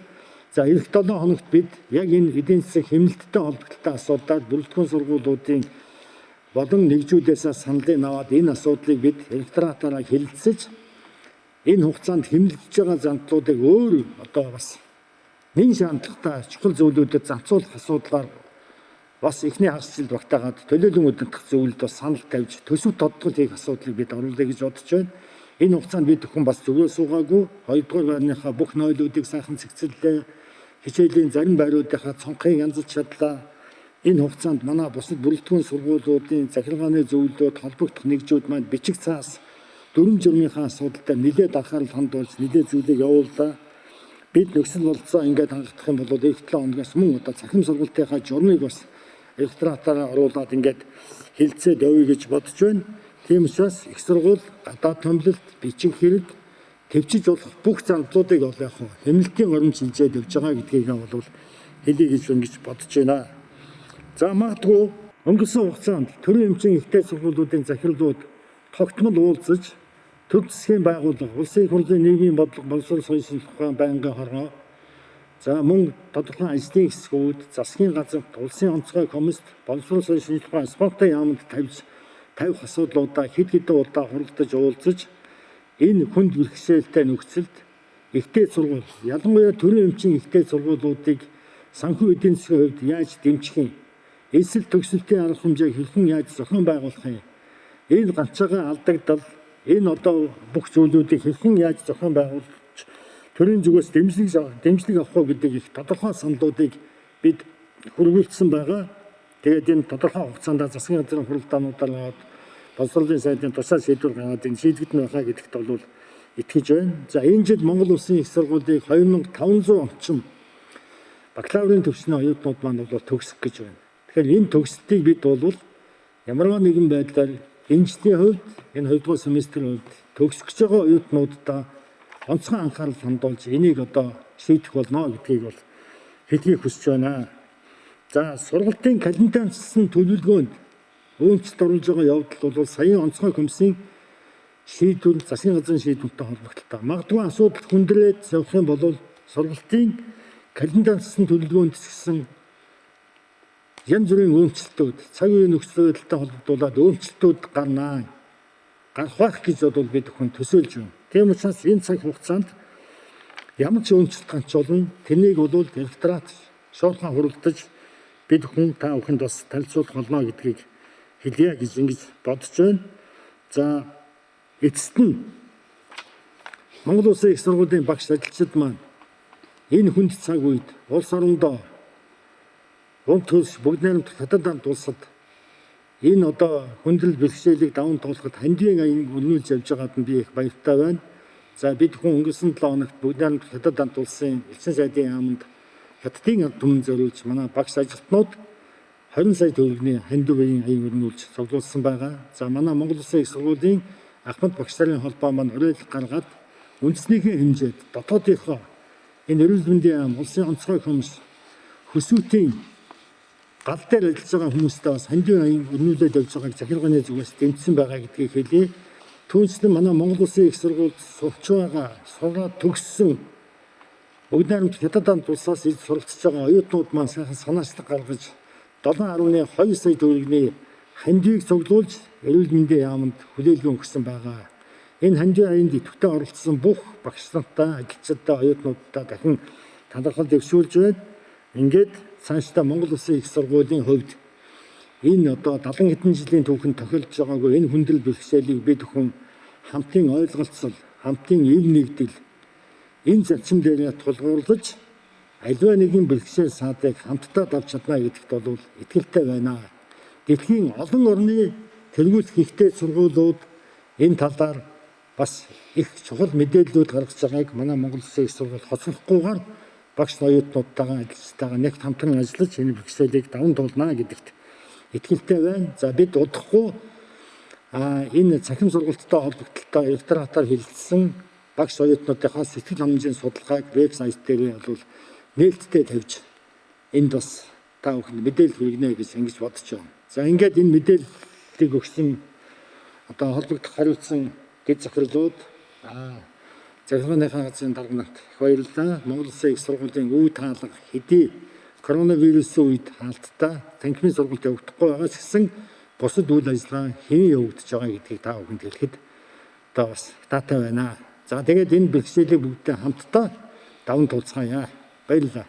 За ирэх 7 хоногт бид яг энэ эдийн засаг хэмнэлттэй холбогдлолтой асуудлаар бүрэлдэхүүн сургуулиудын болон нэгжүүдээсээ саналыг аваад энэ асуудлыг бид ректоратаараа хэлэлцэж энэ хугацаанд хэмнэгдэж байгаа зандлуудыг өөр одоо бас нэн шаардлагатай чухал зүйлүүдэд зарцуулах асуудлаар бас эхний хагас жилд багтаагаад төлөөлөн удирдах зөвлөлд бас санал тавьж төсөв тодтгол хийх асуудлыг бид оруулъя гэж бодож байна. Энэ хугацаанд бид бүхэн бас зүгээр суугаагүй хоёрдугаар байрныхаа бүх нойлуудыг сайхан цэгцэллээ. Хичээлийн зарим байруудынхаа цонхыг янзалж чадлаа. Энэ хугацаанд манай бусад бүрэлдэхүүн сургуулиудын захиргааны зөвлөлдөд холбогдох нэгжүүд маань бичиг цаас дүрэм журмынхаа асуудалтай нэлээд анхаарал хандуулж нэлээд зүйлийг явууллаа. Бид нөхцөл болцоо ингээд хангах юм бол эх 7 хоногоос мөн одоо цахим сургалтынхаа журмыг бас ректоратаараа оруулаад ингээд хилцээд явъя гэж бодож байна. Тийм учраас их сургууль гадаад томилолт, бичиг хэрэг төвчж болох бүх зандлуудыг бол яг хэмнэлтийн оромж хилжээд явж байгаа гэдгийг бол хэлье гэж ингэж бодож байна. За магадгүй өнгөрсөн хугацаанд төрийн эмчийн ихтэй сургуулиудын захирлууд тогтмол уулзаж төв засгийн байгууллага, улсын их хурлын нийгмийн бодлого, боловсрол соёл шинжлэх ухаан байнгын хоргоо, за мөн тодорхой ажлын хэсгүүд, засгийн газарт, улсын онцгой комист, боловсрол соёл шинжлэх ухаан спортын яамд тавьж тавих асуудлуудаа хэд хэдэн удаа хуралдаж уулзаж энэ хүнд бэрхшээлтэй нөхцөлд ихтэй сургууль, ялангуяа төрийн эмчийн ихтэй сургуулиудыг санхүү эдийн засгийн хувьд яаж дэмжих юм? Эсэл төгсөлтийн арга хэмжээг хэрхэн яаж зохион байгуулах юм? Энэ ганцаараа алдагдал, энэ одоо бүх зүйлүүдийг хэрхэн яаж зохион байгуулж төрийн зүгээс дэмжлэг авах уу гэдэг их тодорхой саналуудыг бид хөрвүүлсэн байгаа. Тэгээд энэ тодорхой хугацаанд засгийн газрын хуралдаануудаар аваад боловсролын сайдын тусаа шийдвэр гаргаад энэ шийдэгдэн байхаа гэдэгт бол итгэж байна. За энэ жил Монгол Улсын их сургуулийг 2500 орчим бакалаврын төвшний оюутнууд маань бол төгсөх гэж байна. Тэгэхээр энэ төгсөлтийг бид бол ямарваа нэгэн байдлаар энэ жилийн хувьд энэ 2 дугаар семестрийн хувьд төгсөх гэж байгаа оюутнуудаа онцгой анхаарал хандуулж энийг одоо шийдэх болно гэдгийг бол хэлхийг хүсэж байна. За сургалтын календарчлсан төлөвлөгөөнд өөрчлөлт оруулж байгаа явдал бол саяын онцгой комиссийн шийдвэр, засгийн газрын шийдвэртэй холбогдлоо. Магадгүй асуудал хүндрээд явах юм бол сургалтын календарчлсан төлөвлөгөөнд хэсгсэн янз бүрийн өөрчлөлтүүд, цаг үеийн нөхцөл байдалтай холбогдуулаад өөрчлөлтүүд гарнаа. Гарах байх гэж бол бид бүхэн төсөөлж байна. Тийм учраас энэ цаг хугацаанд ямар ч өөрчлөлт гарч болно. Тэрнийг бол ректорат шуурхаа хуралдаж бид хүн та бүхэнд бас танилцуулах болно гэдгийг хэлье гэж ингэж бодож байна. За эцэст нь Монгол Улсын их сургуулийн багш ажилчид маань энэ хүнд цаг үед улс орондоо унт хөлс бүгд найрамдах хятад амт улсад энэ одоо хүндрэл бэрхшээлийг даван туулахад хандивын аян өрнүүлж явж байгаад нь би их баяртай байна. За бид хүн өнгөрсөн 7 хоногт бүгд найрамдах хятад амт улсын элчин сайдын яамд хятадын ард түмэн зориулж манай багш ажилтнууд 20 сая төгрөгийн хандивын аян өрнүүлж цуглуулсан байгаа. За манай Монгол Улсын их сургуулийн ахмад багш нарын холбоо маань уриалга гаргаад үндэснийхээ хэмжээд дотоодынхоо энэ эрүүл мэндийн яам, улсын онцгой комисс хөсүүтийн гал дээр ажиллаж байгаа хүмүүстэй бас хандивын аян өрнүүлээд явж байгааг захиргааны зүгээс дэмжсэн байгаа гэдгийг хэлье. Түүнчлэн манай Монгол Улсын их сургуульд сурч байгаа, сураад төгссөн бүгд найрамдах хятад амт улсаас иж суралцж байгаа оюутнууд маань сайхан санаачлаг гаргаж 7.2 сая төгрөгийн хандивыг цуглуулж эрүүл мэндийн яамд хүлээлгэн өгсөн байгаа. Энэ хандивын аянд идэвхтэй оролцсон бүх багш нартай, ажилчдаа, оюутнуудаа дахин талархал дэвшүүлж байна. Ингээд цаашдаа Монгол Улсын их сургуулийн хувьд энэ одоо 70 хэдэн жилийн түүхэнд тохиолдож байгаагүй энэ хүндрэл бэрхшээлийг бид бүхэн хамтын ойлголцол, хамтын эв нэгдэл энэ зарчим дээр тулгуурлаж аливаа нэгэн бэрхшээл саадыг хамтдаа давж чадна гэдэгт бол итгэлтэй байна. Дэлхийн олон орны тэргүүлэх ихтэй сургуулиуд энэ талаар бас их чухал мэдээллүүд гаргаж байгааг манай Монгол Улсын их сургууль хоцрохгүйгээр багш оюутнуудтайгаа ажилчтайгаа нэг хамтран ажиллаж энэ бэрхшээлийг даван туулна гэдэгт итгэлтэй байна. За бид удахгүй энэ цахим сургалттай холбогдлолтой ректоратаар хэлэлцсэн багш оюутнуудынхаа сэтгэл хангамжийн судалгааг вебсайт дээр бол нээлттэй тавьж энд бас та бүхэнд мэдээлэл хүргэнэ гэж ингэж бодож байна. За ингээд энэ мэдээллийг өгсөн одоо холбогдох хариуцсан дэд захирлууд Захиргааныхаа газрын дарга нарт их баярлалаа. Монгол Улсын их сургуулийн үе таалга хэдий коронавирусын үед хаалттай танхимын сургалт явагдахгүй байгаа ч гэсэн бусад үйл ажиллагаа хэвэн явагдаж байгаа гэдгийг та бүхэнд хэлэхэд одоо бас таатай байна. За тэгээд энэ бэрхшээлийг бүгдээ хамтдаа даван тулцгаая. Баярлалаа.